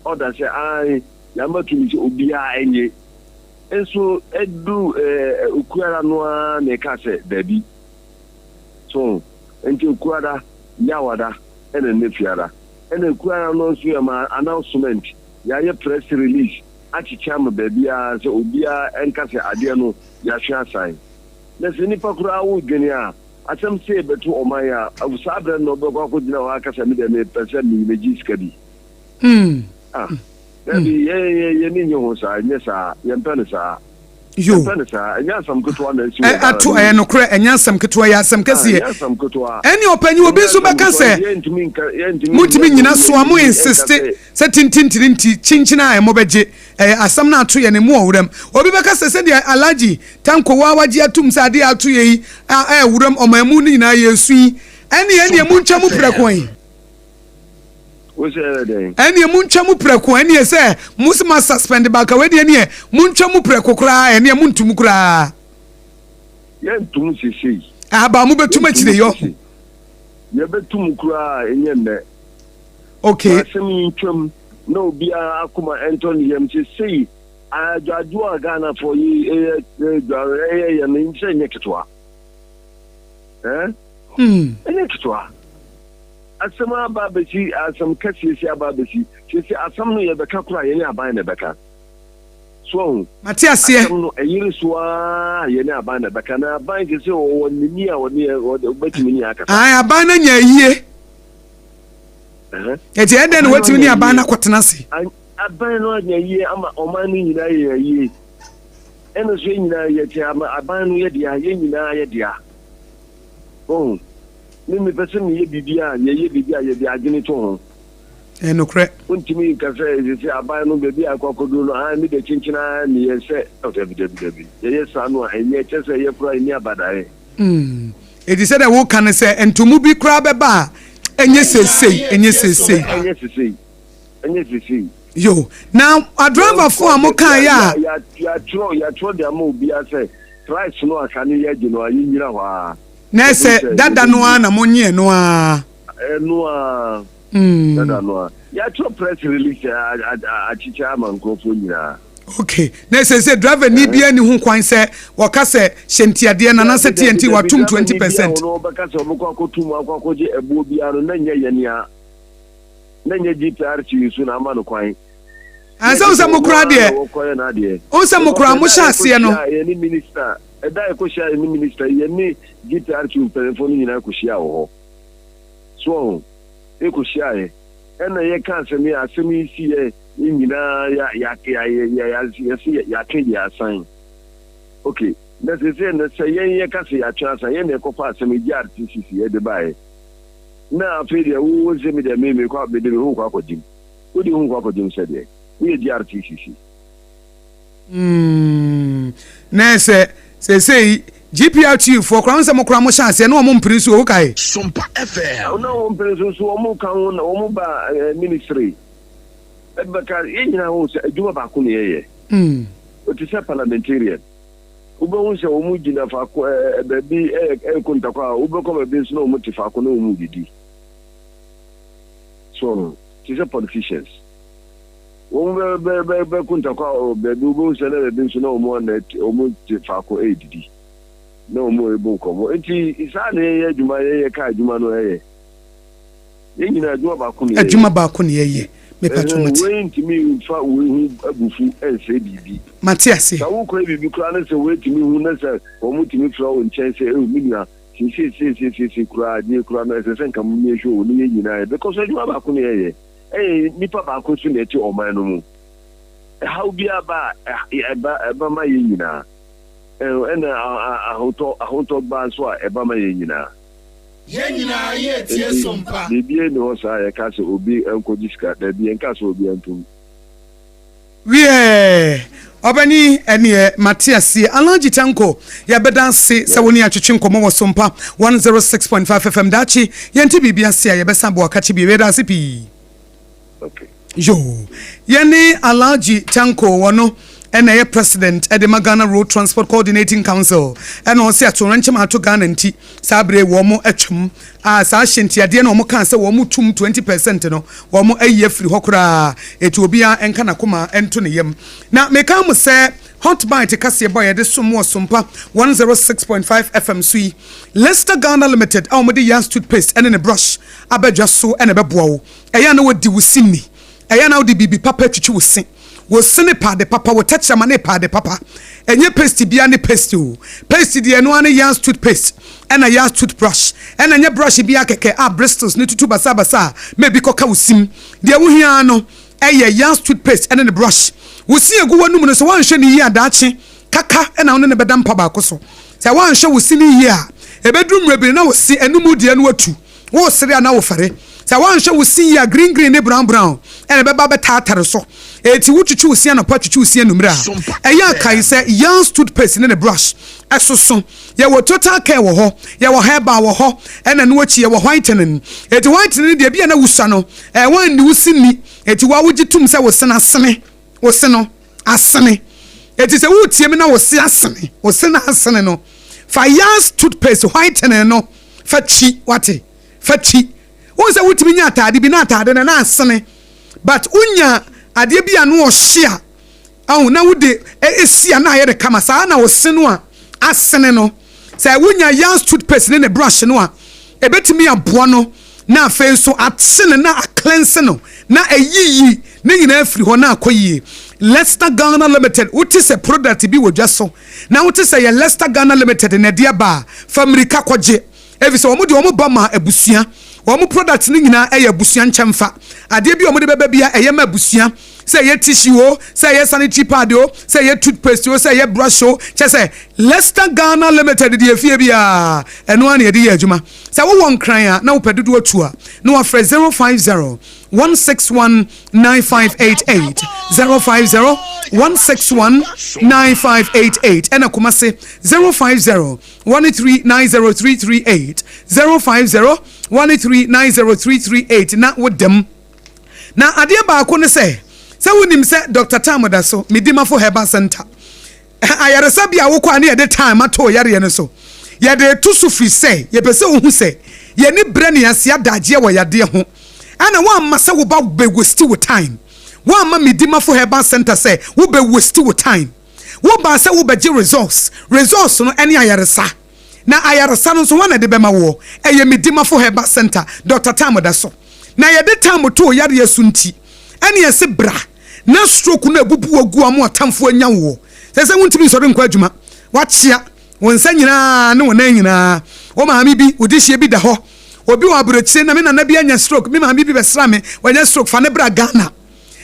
Speaker 4: order sɛ aane yɛama tumi sɛ obiara nnye. Nso ɛduru Okuada no ara na yɛkaa sɛ daabi. So nti Okuada, Yawada ɛna nnɛ Fiada. Ɛna Okuada no nso yɛmaa announcement. Yɛayɛ press release akyekyɛ ama baabiara sɛ obiara nka sɛ adeɛ no yɛahwe asan. Na sɛ nipa koraa wodwene a, asɛm sei bɛto ɔman a, saa berɛ no na wobɛkɔ akɔgyina hɔ aka sɛ medeɛ mepɛ sɛ megye sika bi. Ah, dabi, yɛn yɛn ani nnye ho saa, ɛnyɛ saa, yɛmpɛ no saa.
Speaker 2: Yo.
Speaker 4: Yɛmpɛ no saa, ɛnyɛ asɛm ketewa na asi wɔ Ghana
Speaker 2: Ato
Speaker 4: no
Speaker 2: ɛyɛ
Speaker 4: mu.
Speaker 2: nokorɛ, ɛnyɛ asɛm ketewa, ɛyɛ asɛm
Speaker 4: Ah,
Speaker 2: kɛseɛ.
Speaker 4: ɛnyɛ asɛm ketewa.
Speaker 2: Ɛne ɔpanyin, obi
Speaker 4: Ɛnyɛ
Speaker 2: nso
Speaker 4: asɛm
Speaker 2: bɛka
Speaker 4: ketewa,
Speaker 2: sɛ
Speaker 4: nti yɛntumi nka, yɛntumi
Speaker 2: montumi
Speaker 4: nnyina
Speaker 2: nnyina
Speaker 4: so
Speaker 2: so a mo
Speaker 4: nka
Speaker 2: insiste
Speaker 4: sɛ
Speaker 2: sɛ tintintini nti kyinkyin a mobɛgye. Ɛyɛ asɛm no ato yɛn emu ɔwerɛm. Obi bɛka sɛ sɛdeɛ Alhaji Tanko waa wagye atum sɛ adeɛ a ato yɛn yi a ɛyɛ werɛm ɔman mu no nyinaa yɛresu yi, ɛneɛ ɛneɛ montwa mu prɛko ɛ.
Speaker 4: Wo sɛ ɛyɛ dɛn?
Speaker 2: Ɛneɛ montwa mu prɛko, ɛneɛ sɛ mo se ma suspend baka wei deɛ ɛneɛ montwa mu prɛko koraa, ɛneɛ montum koraa.
Speaker 4: Yɛntum sesei.
Speaker 2: Ahaba mobɛtum
Speaker 4: Yɛntum
Speaker 2: akyire yɔ.
Speaker 4: sesei. Yɛbɛtum koraa ɛnyɛ nnɛ.
Speaker 2: Okay.
Speaker 4: Ma asɛm yi ntwam na obiara akoma ɛntɔ ne yam sesei. Adwadwo a Ghanafoɔ yi ɛyɛ ɛyɛ yɛ no sɛ ɛnyɛ ketewa. Ɛɛ? Ɛnyɛ ketewa. Asɛm aba abɛsi, asɛm kɛseɛ si aba abɛsi. Sese asɛm no yɛbɛka koraa yɛne aban na ɛbɛka. So ahu?
Speaker 2: Mate aseɛ.
Speaker 4: Asɛm no ɛyere so ara yɛne aban na ɛbɛka. Na aban sese ɔwɔ nini a ɔne yɛ ɔbɛtumi ne yɛn akasa.
Speaker 2: Ae, aban no anya ayie. Eti ɛdɛn na watumi ne aban no akɔtena ase?
Speaker 4: Aban no anya ayie ama ɔman no nyinaa yɛ ayie. Ɛna so yɛn nyinaa yɛte aban no yɛ dea, yɛn nyinaa yɛ dea. Wahu? Me mepɛ sɛ meyɛ biribi a, yɛyɛ biribi a yɛde adwene to ho.
Speaker 2: Ɛyɛ nokorɛ.
Speaker 4: Wontumi nka sɛ seesei aban no baabi a ɛkɔ akɔduru no, ae, me deɛ kyenkyen ara meyɛ sɛ, oh, dabi, dabi, dabi. Yɛyɛ saa no a, ɛnyɛ, kyerɛ sɛ yɛ koraa yɛnni abadaeɛ.
Speaker 2: Mm. Enti sɛdeɛ woka no sɛ ntomu bi koraa bɛba a, ɛnyɛ seesei, ɛnyɛ seesei.
Speaker 4: Ɛnyɛ seesei, ɛnyɛ seesei.
Speaker 2: Yo, na adriverfoɔ a mokaeɛ a.
Speaker 4: Yɛatwerɛ, yɛatwerɛ de ama obiara sɛ price no a kane yɛgye no a, yɛnnyina hɔ ara.
Speaker 2: Na ɛsɛ dada no ara na monye ɛno ara.
Speaker 4: Ɛno ara, dada no ara. Yɛatwerɛ press release akyekyɛ ama nkurɔfoɔ nyinaa.
Speaker 2: Ok, na ɛsɛ sɛ driver ni biara ni ho kwan sɛ wɔka sɛ hyɛ ntiadeɛ no anaasɛ TNT watom 20 percent.
Speaker 4: Dabi, driver ni biara wɔn bɛka sɛ wɔbɛkɔ akɔtum akɔ akɔgye ɛboɔ biara no na nyɛ yɛn a, na nyɛ GPRC nso na ama no kwan.
Speaker 2: Ɛsɛ wo sɛ mo koraa deɛ, wo sɛ mo koraa mo hyɛ aseɛ no.
Speaker 4: Yɛne minister Ɛda a yɛkɔhyiaa yɛne minista yi, yɛne GPRQ mpanimfoɔ no nyinaa kɔhyiaa wɔ hɔ. So wahu? Yɛkɔhyiaeɛ. Ɛna yɛka asɛm yi a, asɛm yi siiɛ, yɛn nyinaa yɛ, yɛ, yɛ, yɛ, yɛ, yɛse yɛatwe deɛ asan. Ok, na seesei no, sɛ yɛn yɛka sɛ yɛatwe asan, yɛn na yɛkɔfa asɛm yi, GRTCC, yɛde baeɛ. Na afei deɛ, wo, wo se me deɛ, me, mekɔ, mede me ho rekɔ akɔgyem. Wode wo ho rekɔ akɔgyem sɛ deɛn? Woyɛ GRTCC.
Speaker 2: Mm, na ɛsɛ seesei GPRTU foɔ koraa sɛ mo koraa mo hyɛ aseɛ na wɔn mpene so o kae.
Speaker 5: Sompa FM.
Speaker 4: Na wɔn mpene so nso wɔn ka ho na wɔn ba eh, ministry ɛbɛka yɛn nyinaa ho sɛ adwuma baako na yɛyɛ.
Speaker 2: Mm.
Speaker 4: Te sɛ parliamentarian wobɛhu sɛ wɔn gyina faako ɛɛ eh, baabi ɛyɛ ɛrekɔ ntakwa a wobɛkɔ baabi nso na wɔn te faako na wɔn didi. So te sɛ politicians. Wɔn bɛ bɛ bɛ bɛko ntakwa wɔ baabi, wobɛhu sɛ na baabi nso na wɔn na wɔn te faako redidi, na wɔn rebɔ nkɔmmɔ. Nti saa na yɛyɛ adwuma, yɛyɛ kaa adwuma no ɛyɛ. Yɛn nyinaa adwuma baako na yɛyɛ.
Speaker 2: Adwuma baako na yɛyɛ. Mepatwo mate.
Speaker 4: Wei ntumi nfa wei ho abufu nsɛe biribi.
Speaker 2: Mate aseɛ.
Speaker 4: Sɛ wokɔyɛ biribi koraa na sɛ wei tumi hu na sɛ wɔn tumi frɛ wo nkyɛn sɛ, oh me nua, seesei seesei seesei koraa adeɛ koraa no ɛsɛ sɛ nka mo mmie hwɛ o, ne yɛn nyinaa yɛ because adwuma baako na yɛyɛ. Ɛyɛ nnipa baako nso na ɛte ɔman no mu. Ɛhaw biara ba a, ɛba ɛba ma yɛn nyinaa. Ɛna ahotɔ ahotɔ ba nso a, ɛba ma yɛn nyinaa.
Speaker 5: Yɛn nyinaa yɛretie
Speaker 4: Enti
Speaker 5: som pa.
Speaker 4: biribiara nni hɔ saa a yɛka sɛ obi nkɔgye sika. Dabi, yɛnkaa sɛ obiara ntom.
Speaker 2: Wiɛɛ! Ɔbani, ɛneɛ mate aseɛ. Alhaji Tanko, yɛbɛda ase sɛ wo ne yɛn atwetwe nkɔmmɔ wɔ Sompa 106.5 FM. Daakye, yɛnte biribi ase a, yɛbɛsan abɔ akakye bio. Yɛda ase pii.
Speaker 4: Okay.
Speaker 2: Yoo. Yɛne Alhaji Tanko, ɔno ɛna ɛyɛ President de ma Ghana Road Transport Coordinating Council, ɛna ɔse atoyerɛnkyɛm a ato Ghana nti, saa bere yi wɔn atwam a saa ahyɛntiadeɛ no a wɔn kaa sɛ wɔn tum 20 percent no wɔn ayi afiri hɔ koraa, eti obiara nka n'akoma nto ne yam. Na meka mo sɛ Hot Bite kaseɛbɔ a yɛde som wɔ Sompa 106.5 FM so yi, Lester Ghana Limited a wɔde Yas toothpaste ne ne brush aba dwa so na ɛbɛboa wo. Ɛyɛ a na wɔdi wo se ni, ɛyɛ a na wode biribi papa atwitwi wo se. Wo se ne paade papa, wo tɛkyerɛma ne paade papa. Ɛnyɛ paste biara ne paste o. Paste deɛ ɛno ara ne Yas toothpaste ɛna Yas toothbrush. Ɛna ɛnyɛ brush biara kɛkɛ a bristles no tutu basabasa a ma ebi kɔka wo sim. Deɛ wohia ara no ɛyɛ Yas toothpaste ɛne ne brush. Wo se egu w'anum no sɛ woanhwɛ no yie a daakye kaka na wo ne no bɛda mpa baako so. Sɛ woanhwɛ wo se no yie a ɛbɛduru mmerɛ bi no na wo se anum deɛ no atu. Woresere anaa wofɛre? Sɛ woanhwɛ wo se yie a, green green ne brown brown na ɛbɛba abɛtaatare so. Enti wotwitwi wo se anɔpa, twitwi wo se anwummere a, ɛyɛ a kae sɛ Young's toothpaste ne ne brush soso. Yɛwɔ Total Care wɔ hɔ, yɛwɔ Herbal wɔ hɔ, ɛna ɛno akyi yɛwɔ whitening. Enti whitening no deɛ, ebia na wusua no, ɛɛ woanni wo se nni, enti wo ara wogye tom sɛ wo se no asene, wo se no asene. Enti sɛ woretie me na wo se asene, wo se no asene no, fa Young's toothpaste whitening no Fa twi, wate? Fa twi. Wohu sɛ wotumi nya ataade bi na ataade no na asene, but wonya adeɛ bi a na ɔhye a, ahu, na wode esi a na ayɛ no kama. Saa na ɔse no a asene no. Sɛ wonya Yans toothpaste ne ne brush no a, ebetumi aboa no na afei nso ate no na acleanse no na ayiyi ne nyinaa afiri hɔ na akɔ yie. Lester Ghana Limited, wote sɛ product bi wɔ dwa so na wote sɛ yɛ Lester Ghana Limited na ɛde aba a, fa mmirika kɔgye efisɛ wɔn deɛ wɔn ba ma abusua. Wɔn products no nyinaa ɛyɛ abusua nkyɛnfa. Adeɛ bi a wɔde bɛba biara ɛyɛ ma abusua. Sɛ ɛyɛ tissue o, sɛ ɛyɛ sanitary pad o, sɛ ɛyɛ toothpaste o, sɛ ɛyɛ brush o, kyerɛ sɛ Lester Ghana Limited deɛ efie biara ɛno ara na yɛde yɛ adwuma. Sɛ wowɔ Nkran a na wopɛ dodoɔ tu a, na wafrɛ 050 161 9588, 050 161 9588, ɛna Kumasi 050 1390338, 050 1390338 na wodam. Na adeɛ baako ne sɛ, sɛ wonim sɛ Doctor Tam da so, Medimafo Herbal Centre, ayaresabea a wokɔ a ne yɛde time ato wo yareɛ no so. Yɛde reto so firi sɛ yɛpɛ sɛ wohu sɛ yɛni berɛ ne ase adagyeɛ wɔ yadeɛ ho. Ɛna woamma sɛ wo ba bɛ waste wo time. Woamma Medimafo Herbal Centre sɛ wo bɛ waste wo time. Wobaa sɛ wobɛgye results. Results no ɛne ayaresa. Na ayaresa no nso hwan na ɛde bɛma woɔ? Ɛyɛ Medimafo Herbal Centre, Doctor Tam da so. Na yɛde Tam too yareɛ so nti, ɛne yɛse bra na stroke no abubu agu ama w'atamfo anya woɔ. Sɛ sɛ wontumi nsɔre nkɔ adwuma, woakyea wo nsa nyinaa ne wo nan nyinaa. Wo maame bi, wo dehyeɛ bi da hɔ, obi wɔ aburokyire na me nana bi anya stroke, me maame bi bɛsra me, wanya stroke, fa no bra Ghana.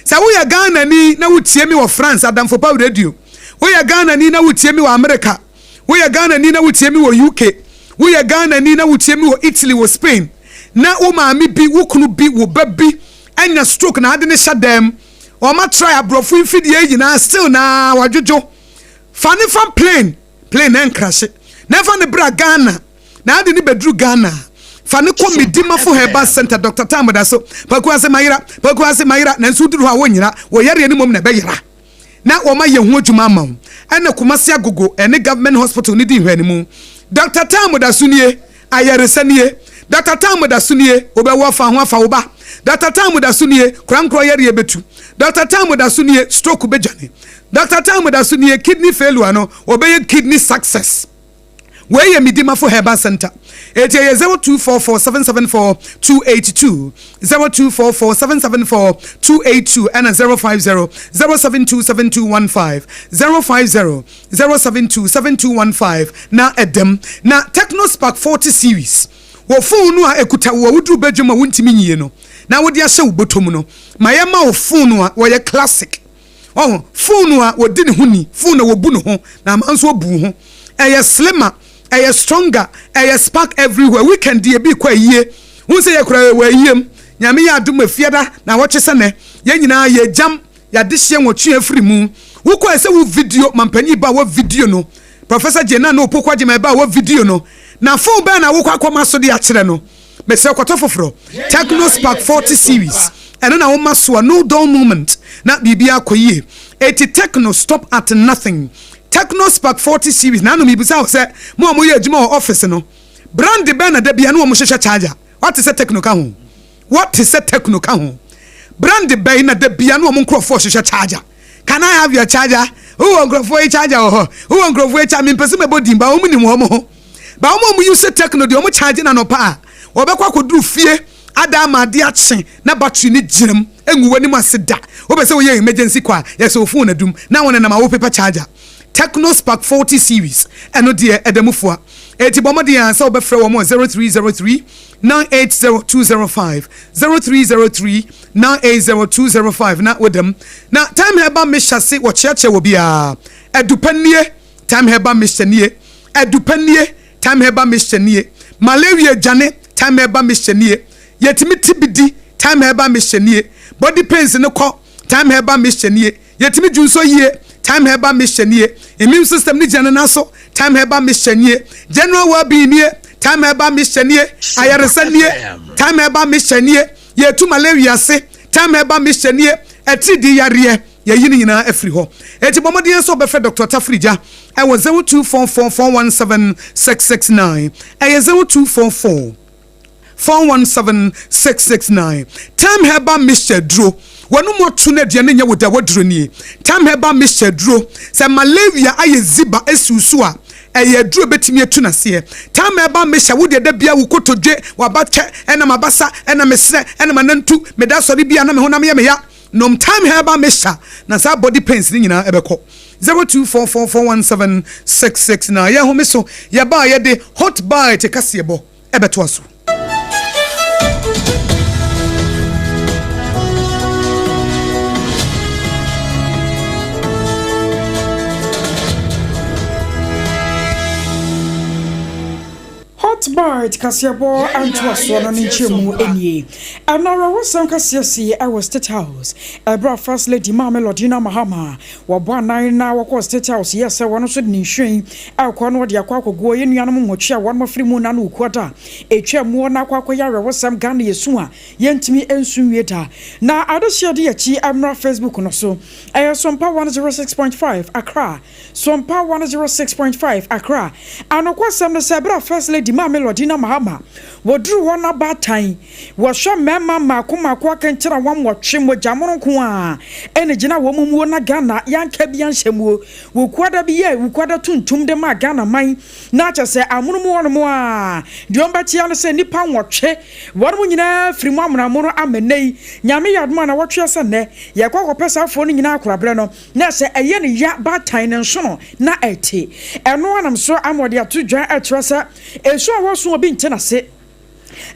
Speaker 2: Sɛ woyɛ Ghanani na wotie me wɔ France, Adamfo Pa Radio, woyɛ Ghanani na wotie me wɔ Amerika, Woyɛ Ghanani na wotie me wɔ UK, woyɛ Ghanani na wotie me wɔ Italy, wɔ Spain, na wo maame bi, wo kunu bi, wo ba bi anya stroke na ade no hyɛ dan mu, wɔn a try aborɔfo mfidie yi nyinaa still na wadwodwo. Fa no fa plane, plane na ɛnkrahye, na ɛfa no bra Ghana, na ade no bɛduru Ghana a, fa no kɔ Medimafo Herbal Center, Doctor Tam da so, Pakuase mayera, Pakuase mayera, nanso woduru hɔ a wonyera, wo yareɛ no mmom na ɛbɛyera. na wɔn ayɛ ho adwuma ama wo. Ɛna Kumasi Agogo ɛne Government Hospital no di nhwɛanimu. Doctor Tam da so nie, ayaresa nie. Doctor Tam da so nie, wobɛwo afa ho afa wo ba. Doctor Tam da so nie, korankorɔ yareɛ bɛtu. Doctor Tam da so nie, stroke bɛdwane. Doctor Tam da so nie, kidney failure no, wɔbɛyɛ kidney success. Wei yɛ Medimafo Herbal Centre. Eti ɛyɛ 0244 774 282, 0244 774 282 ɛna 050 072 7215, 050 072 7215 na ɛdam. Na Tecno Spark 40 series wɔ fon no a ɛkuta wo a woduru badwam a wontumi nyie no na wode ahyɛ wo bɔtɔ mu no, ma yɛma wo fon a wɔyɛ classic. Wahu? Fon a wɔdi ne ho ni, fon a wɔbu ne ho, na ama nso abu wo ho. Ɛyɛ slimmer, ɛyɛ stronger, ɛyɛ spark everywhere. Weekend deɛ ebi kɔ ayie. Wohu sɛ yɛkura wɔ ayie mu. Nyame yɛ adom a fiada na awɔtwe sɛ nɛ. Yɛn nyinaa yɛgyam yɛadehyeɛ nwɔtwe afiri mu. Wokɔ ɛsɛ wo video, mampanyin ba wɔ video no. Professor Jane Nana Opoku Agyemang ba wɔ video no. Na fon bɛn na wokɔ akɔma so de akyerɛ no? Mesrɛ kɔtɔ foforɔ. Tecno Spark 40 series ɛno na woma so a no dull moment na biribiara kɔ yie. Eti Tecno stop at nothing. Tecno Spark 40 series naano mebisa wo sɛ mo a moyɛ adwuma wɔ office no brand bɛn na da biara na wɔn hyehyɛ charger? Wate sɛ Tecno ka ho? Wate sɛ Tecno ka ho? Brand bɛn na da biara na wɔn nkorɔfoɔ hyehyɛ charger? Can I have your charger? Wowɔ nkorɔfoɔ yi charger wɔ hɔ? Wowɔ nkorɔfoɔ yi charger? Mempɛ sɛ mɛbɔ din ba wɔn nim wɔn ho. Ba wɔn a wɔn use techno deɛ wɔn charge no anɔpa a wɔbɛkɔ akɔduru fie ada ama adeɛ akye na battery no gyina mu ngu w'anim ase da. Wopɛ sɛ woyɛ emergency call a yɛsɛ wo phone adum na wɔnenam a wopepa charger. Tecno Spark 40 series ɛno deɛ ɛda mu fua. Enti bɔ mmɔden ara sɛ wobɛfrɛ wɔn wɔ 0303 980205, 0303 980205 na woda mu. Na Time Herbal Mixture se wɔkyeakyea wɔ biara. Adupa nie. Thyme herbal mixture nie, Adupa nie, Thyme herbal mixture nie, Malaria dwane, Thyme herbal mixture nie, Yɛtumi ti bi di, Thyme herbal mixture nie, Body pains no kɔ, Thyme herbal mixture nie, Yɛtumi dwunsɔ yie, Thyme herbal mixture nie, Immune system no gyina ne nan so, Thyme herbal mixture nie, General well being nie, Thyme herbal mixture nie, Ayaresa nie, Thyme herbal mixture nie, Yɛtu malaria ase, Thyme herbal mixture nie, Atiridii yareɛ. Yɛayi ne nyinaa afiri hɔ. Enti bɔ mmɔden ara sɛ wobɛfrɛ Dɔkta Tafirigya wɔ 0244 417 669. Ɛyɛ 0244 417 669. Thyme Herbal Mixture aduro. W'anom ato na aduane nyɛ wo dɛ, w'aduro nie. Thyme Herbal Mixture aduro. Sɛ malaria ayɛ ziba asi wo so a, ɛyɛ aduro a ɛbɛtumi atu n'aseɛ. Thyme Herbal Mixture, wo deɛ da biara wo kotodwe, w'abatwɛ, ɛna m'abasa, ɛna me serɛ, ɛna m'anantu, meda asɔre bi a na me honam yɛ me ya. Nom Thyme Herbal Mixture na saa body pains no nyinaa ɛbɛkɔ. 0244417669 Yɛn home so yɛba a yɛde Hot Bite kaseɛbɔ ɛbɛtoa so.
Speaker 6: Alright, kaseɛbɔ ntoasoɔ no ne nkyerɛmu nie. Ɛno awerɛhosɛm kɛseɛ si ɛwɔ State House ɛberɛ a First Lady Maame Lordina Mahama wɔbɔ anan na wɔkɔɔ State House yɛ sɛ wɔn nso de ne nhwiren ɛrekɔ na wɔde akɔ akɔguo yɛn nuanom nwɔtwe a wɔn afiri mu na no okuada ɛtwa muo na akɔ akɔyɛ awerɛhosɛm. Ghana yɛsu a yɛntumi nsu nwie da. Na adehyeɛ de akyi mmra Facebook no so, ɛyɛ Sompa 106.5 Accra, Sompa 106.5 Accra. Anokwasɛm no sɛ ɛberɛ a First Lady Maame Lordina Mahama wɔduru hɔ no, baatan wɔhwɛ mmarima mmaako mmaako akɛnkyɛn a wɔn wɔtwe mogyamono nko a ɛna gyina wɔn muo na Ghana yɛanka bi anhyɛ muo. Wukuada bi yɛ wukuada tuntum de ma Ghana man na kyɛ sɛ amono mu wɔnom a deɛ ɔmbɛkyea no sɛ nnipa 8 wɔn mu nyinaa firi mu amonamono ama nnɛ yi. Nyame yɛ adom a na wɔtwe sɛ nnɛ yɛkɔ akɔpɛ saafoɔ no nyinaa akoraberɛ no na sɛ ɛyɛ ne ya baatan ne nsono na ɛte ɛno anam so ama ɔde ato dwa ɛkyerɛ sɛ esu a wɔso obi nte n'ase,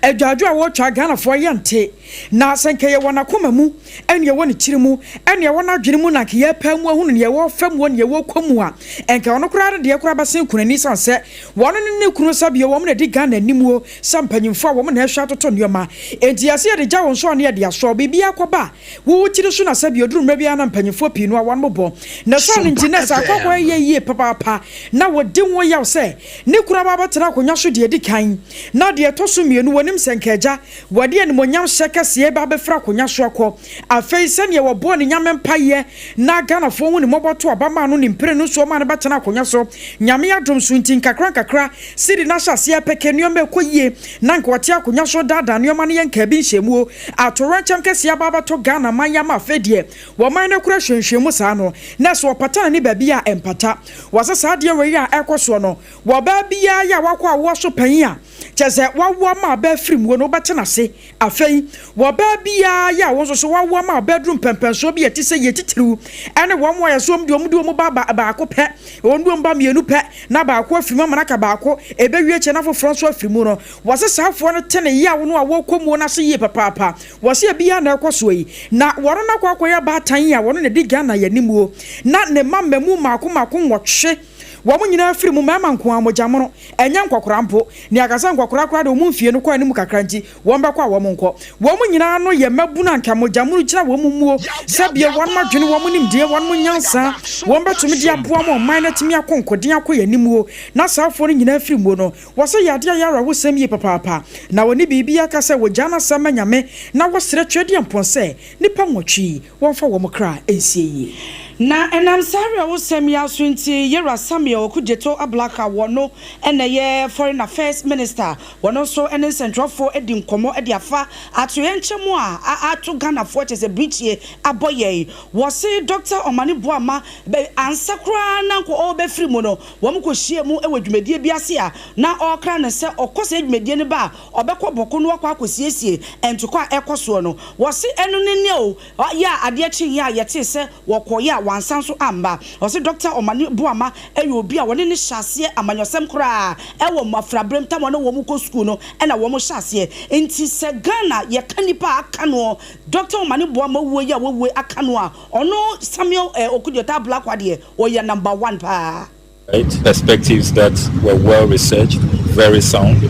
Speaker 6: adwadwo a wɔtwa Ghanafoɔ yɛ nte na sɛ nka yɛwɔ n'akoma mu ɛne ɛwɔ ne tiri mu ɛne ɛwɔ n'adwene mu na nka yɛpɛ mu ahunu neɛ ɛwɔ fam wɔ neɛ ɛwɔ kɔ mu a, ɛnka ɔno koraa no deɛ koraa bɛsen kunani san sɛ wɔn ne ne kunu sɛ bio wɔn na di Ghana anim o sɛ mpanyinfoɔ a wɔn na ɛhwɛ atoto nneɛma. Enti yɛsɛ yɛde gya wɔn so a ne yɛde asɔ biribi akɔba wowo tiri so na sɛ bio duru mmerɛ biara na mpanyinfoɔ pii no a wɔn bɔ na saa no nti na sɛ akɔkɔ yɛ yie papaapa na wɔdi ho yaw sɛ ne kunu aba abɛtena akonnwa so deɛ di kan na deɛ ɛtɔ so mmienu wɔnim sɛ nkaagya wɔde animonyam hyɛ kɛseɛ ba abɛfra akonnwa so akɔ. Afei sɛdeɛ wɔbɔɔ ne Nyame mpayɛ na Ghanafoɔ hu ne mmɔbɔ to aba maa no ne mpire no nsuo maa no bɛtena akonnwa so, Nyame adom so nti nkakra nkakra sidi no ahyɛ aseɛ pɛkɛ nneɛma ɛkɔ yie na nka ɔte akonnwa so daadaa nneɛma no yɛ nkaa bi nhyɛmuo atowerɛnkyɛm kɛseɛ aba abɛtɔ Ghana man yam. Afei deɛ wɔman no kora hwɛnhwɛn mu saa no na sɛ ɔpata ne baabi a ɛmpata wɔsɛ saa adeɛ wei a ɛkɔ soɔ no, wɔbaa biara yɛ a wakɔ awoɔ so panyin a kyɛ sɛ wawoa ma ɔbaa firi muo no wobɛte n'ase. Afei wɔbaa biara yɛ a wɔn nso so wawoa ma ɔbaa duru mpɛmpɛnsoɔ bi a ɛte sɛ yɛ titiriw ɛne wɔn a yɛsɛ wɔn de wɔn de wɔn ba baako pɛ, wɔn de wɔn ba mmienu pɛ na baako afiri mu ama n'aka baako ɛbɛwie kyɛ na foforɔ nso afiri mu no, wɔsɛ saafoɔ no te ne yaw no a wɔkɔ muo no ase yie papaapa. Wɔsɛ ebiara na ɛkɔ soɔ yi na wɔn no akɔ akɔyɛ baatan a wɔn na di Ghana yɛ animuo na ne mma mmamu mmaako mmaako 8 wɔn nyinaa firi mu, mmarima nko ara, mogyamono, ɛnyɛ nkɔkora mpo. Ne akasa nkɔkora koraa de wɔn mfie no kɔ anim kakra nti wɔn bɛkɔ a wɔn nkɔ. Wɔn nyinaa no yɛ mmabunu a nka mogyamono gyina wɔn muo sɛbea wɔn adwene, wɔn nimdeɛ, wɔn nyansa wɔn bɛtumi de aboa ma ɔman no atumi akɔ nkoden akɔ yɛn animuo na saafoɔ no nyinaa firi muo no, wɔsɛ yɛ adeɛ a yɛ awerɛhosɛm yie papaapa na wɔne biribi aka sɛ wɔgyaa n'asɛm ma Nyame na wɔsrɛ Tweaduampɔn sɛ nnipa 8 wɔmfa wɔn kra nsie yie.
Speaker 7: Na ɛnam saa awerɛhosɛm yi aso nti, Yɛwura Samuel Okudzeto Ablakwa wɔno na ɛyɛ Foreign Affairs Minister, wɔno nso ne nsɛntwerɛfoɔ adi nkɔmmɔ de afa atoyerɛnkyɛm a ato Ghanafoɔ kyerɛ sɛ birikyie abɔ yɛn. Wɔse Dɔkta Omane Boamah bɛ ansa koraa na nka ɔrebɛfiri mu no, wɔn kɔhyiaa mu wɔ dwumadie bi ase a na ɔrekra no sɛ ɔkɔ saa dwumadie no ba a ɔbɛkɔ Bɔko no akɔ akɔsiesie ntokwa a ɛrekɔ soɔ no. Wɔse ɛno ne nea o yɛ a adeɛ kyeeɛ a yɛtee sɛ wɔkɔeɛ a wɔansan nso amba. Ɔse Dɔkta Omane Boamah yɛ obi a wɔne no hyɛ aseɛ amanyɔsɛm koraa wɔ mmɔfraberem tam a na wɔn kɔ sukuu no na wɔn hyɛ aseɛ. Nti sɛ Ghana yɛka nnipa a aka noɔ Dɔkta Omane Boamah wuo yi a wawue aka no a, ɔno Samuel Okudzeto Ablakwa deɛ ɔyɛ number one paa.
Speaker 8: Right? Perspectives that were well researched, very sound.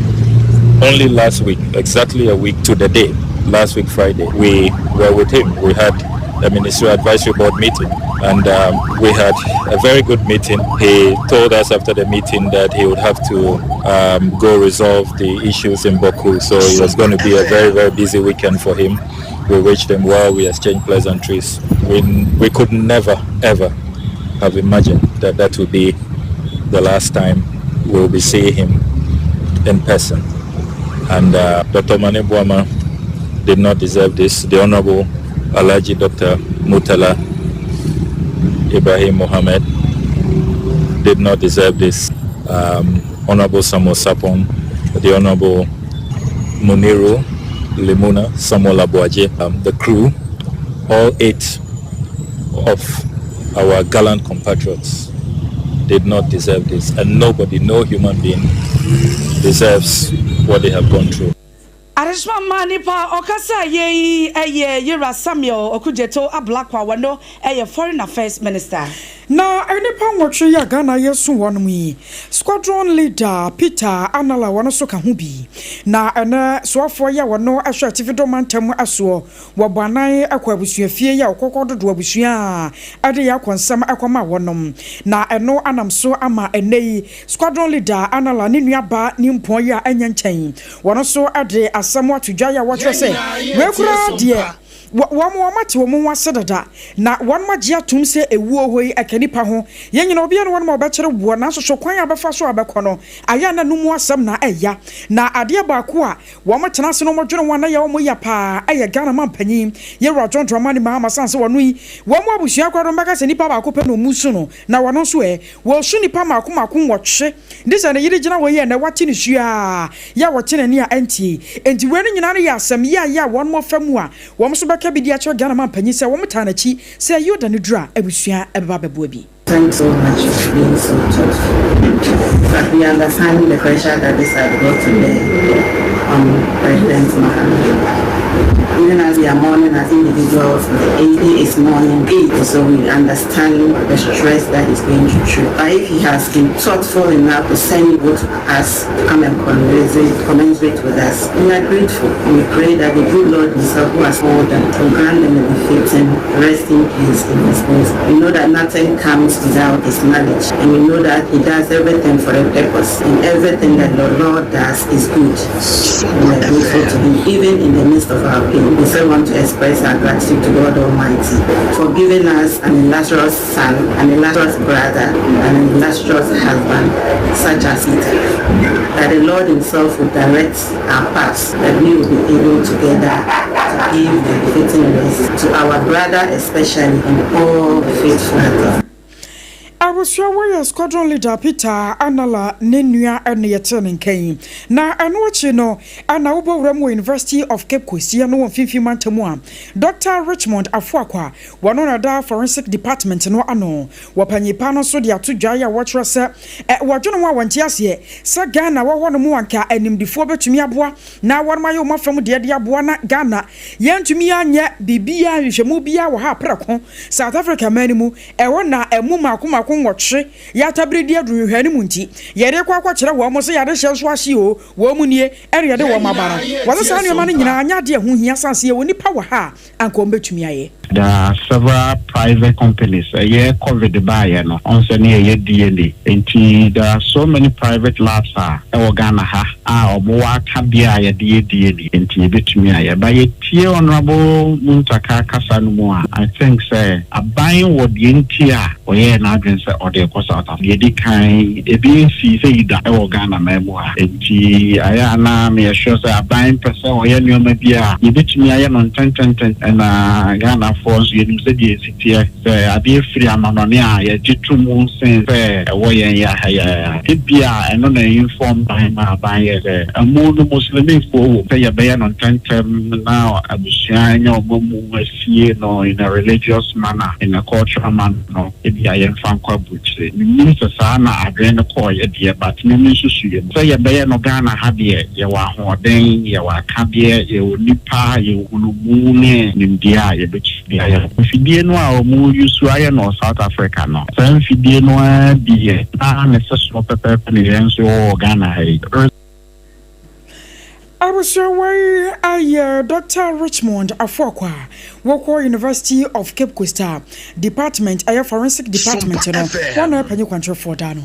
Speaker 8: Only last week, exactly a week to the day, last week Friday, we were with him. We had a ministerial advisory board meeting and we had a very good meeting. He told us after the meeting that he would have to go resolve the issues in Bawku. So it was going to be a very, very busy weekend for him. We wished him well, we exchanged pleasantries. We could never, ever have imagined that that would be the last time we'll be seeing him in person. And Dr. Omane Boamah did not deserve this. The Honorable Alhaji Dr. Murtala Ibrahim Mohammed did not deserve this. Honorable Samuel Sarpong, the Honorable Muniru Limuna, Samuel Aboagye, the crew, all eight of our gallant compatriots did not deserve this. And nobody, no human being deserves what they have gone through.
Speaker 7: Adehyɛ. Adehyema nipa a ɔkasa yɛ yi yɛ Yera Samuel Okudzeto Ablakwa, wɔno yɛ Foreign Affairs Minister.
Speaker 6: Na nnipa nwɔtwe yi a Ghana yɛresu wɔnom yi, Squadron Leader Peter Anala wɔno nso ka ho bi. Na ɛnɛ soafoɔ yi a wɔno hwɛ Atifi Do mantam soɔ, wɔbɔ anan kɔ abusuafie yi a wɔkɔkɔ dodo abusua a ɛde yɛ akɔnsɛm kɔma wɔnom. Na ɛno anam so ama ɛnɛ yi Squadron Leader Anala ne nua baa nimpɔn yi a ɛnyɛ nkyɛn wɔno nso de asɛm ato dwa yi a wɔkyerɛ sɛ wei koraa deɛ Wɔn wɔate wɔn ho ase dada, na wɔn agye atom sɛ ewuo hɔ yi ɛka nipa ho. Yɛn nyinaa obiara ne wɔn a ɔbɛkyere woɔ, nanso so kwan a bɛfa so a bɛkɔ no ayɛ a na no mu asɛm na ɛya. Na adeɛ baako a wɔn tena ase na wɔn dwene ho a na ɛyɛ wɔn ya paa ɛyɛ Ghana manpanyin Yɛwura John Dramani Mahama sane sɛ wɔno yi wɔn abusua koraa no bɛka sɛ nipa baako pɛ na wɔn su no na wɔno nso ɛ Wɔresu nnipa mmaako mmaako nwɔtwe de sɛ ne yere gyina hɔ yi a ɛnnɛ wate ne su ara yɛ a wɔte n'ani a ɛnteɛ yi. Enti wei no nyinaa no yɛ asɛm yea a wɔn wɔ fa mu a wɔn nso bɛka bi de akyerɛ Ghana manpanyin sɛ wɔn taa n'akyi sɛ ɛyɛ ɔda no duru a abusua bɛba abɛboa bi.
Speaker 9: Thanks so much for being so thoughtful but we understand the pressure that this has brought to bear on President Mahama. Even as we are mourning as individuals, the AP is mourning, so we understand the stress that he's going through. But if he has been thoughtful enough to send both us to come and commiserate, commiserate with us, we are grateful. And we pray that the good Lord himself who has called them will grant them a befitting resting place in his bosom. We know that nothing comes without his knowledge, and we know that he does everything for a purpose, and everything that the Lord does is good. We are grateful to him, even in the midst of our pain. We still want to express our gratitude to God Almighty for giving us an illustrious son, an illustrious brother, and an illustrious husband, such as Peter. That the Lord himself will direct our paths, that we will be able together to give the befitting rest to our brother especially and all the faithful.
Speaker 6: Abusua wei yɛ Squadron Leader Peter Anala ne nua na yɛtee ne nka yi. Na ɛno akyi no na wobɔ wuram wɔ University of Cape Coast yi ano wɔ Mfimfini Mantam a Dɔkta Richmond Afuakwa wɔno na ɛda Forensic Department no ano. Wɔ panyin pa no nso de ato dwa yi a wɔkyerɛ sɛ wɔdwene ho a wɔnte aseɛ sɛ Ghana wɔ hɔ nom anka animdefoɔ bɛtumi aboa na wɔnom ayɛ wɔn afam deɛ de aboa na Ghana yɛntumi anyɛ biribiara nhwehwɛmu biara wɔ ha prɛko South Africa man no mu Ɛhɔ na amu mmaako mmaako nwɔtwe yɛ atabiri di aduru nhwehwɛɛ no mu nti, yɛde rekɔ akɔkyerɛ wɔn sɛ yɛn adehyeɛ nso ahye oo, wɔn nie, ɛne yɛde wɔn aba no. Wɔse saa nneɛma no nyinaa nyɛ adeɛ a ɛho hia sane sɛ yɛwɔ nnipa wɔ ha a anka wɔn bɛtumi ayɛ.
Speaker 10: There are several private companies, ɛyɛ covid baayɛ no ɔn sɛ ne yɛyɛ DNA nti there are so many private labs a ɛwɔ Ghana ha a ɔmo wɔ akadeɛ a yɛde yɛ DNA nti yɛbɛtumi ayɛ but yɛ tie Honourable Muntaka kasa no mu a, I think sɛ aban wɔ deɛ nti a ɔyɛɛ n'adwene sɛ ɔde rekɔ South Africa. Deɛ ɛdi kan, ebi nsii sɛ yi da wɔ Ghana man mu ha. Nti ayɛ a na meyɛ sure sɛ aban pɛ sɛ ɔyɛ nneɛma bi a yɛbɛtumi ayɛ no ntɛntɛntɛn. Ɛna Ghanafoɔ nso yɛnim sɛdeɛ ɛsi teɛ. Sɛ adeɛ firi amanɔne a, yɛgye to mu sen sɛ ɛwɔ yɛn yɛ ha yi ara. Ebia ɛno na inform ban ma aban yɛ sɛ amu no Muslimifoɔ wɔ mu sɛ yɛbɛyɛ no ntɛntɛm na abusua anya wɔn amu asie no in a religious manner, in a cultural manner no, ebia yɛmfa nkɔ aburokyire. Mennim sɛ saa na adwene no kɔeɛ deɛ but me me nsusuiɛ mu sɛ yɛbɛyɛ no Ghana ha deɛ yɛwɔ ahoɔden, yɛwɔ akadeɛ, yɛwɔ nnipa, yɛwɔ nhunumu ne nimdeɛ a yɛbɛtumi de ayɛ. Mfidie no a wɔn use ayɛ no wɔ South Africa no, saa mfidie no ara bi yɛ na ne sɛsoɔ pɛpɛɛpɛ na yɛn nso yɛwɔ wɔ Ghana ha yi.
Speaker 6: Abusua wei ayɛ Dɔkta Richmond Afuakwa a wɔkɔ University of Cape Coast a department ɛyɛ Forensic Department no wɔn na ɔyɛ panyin kwankyerɛfoɔ daa no.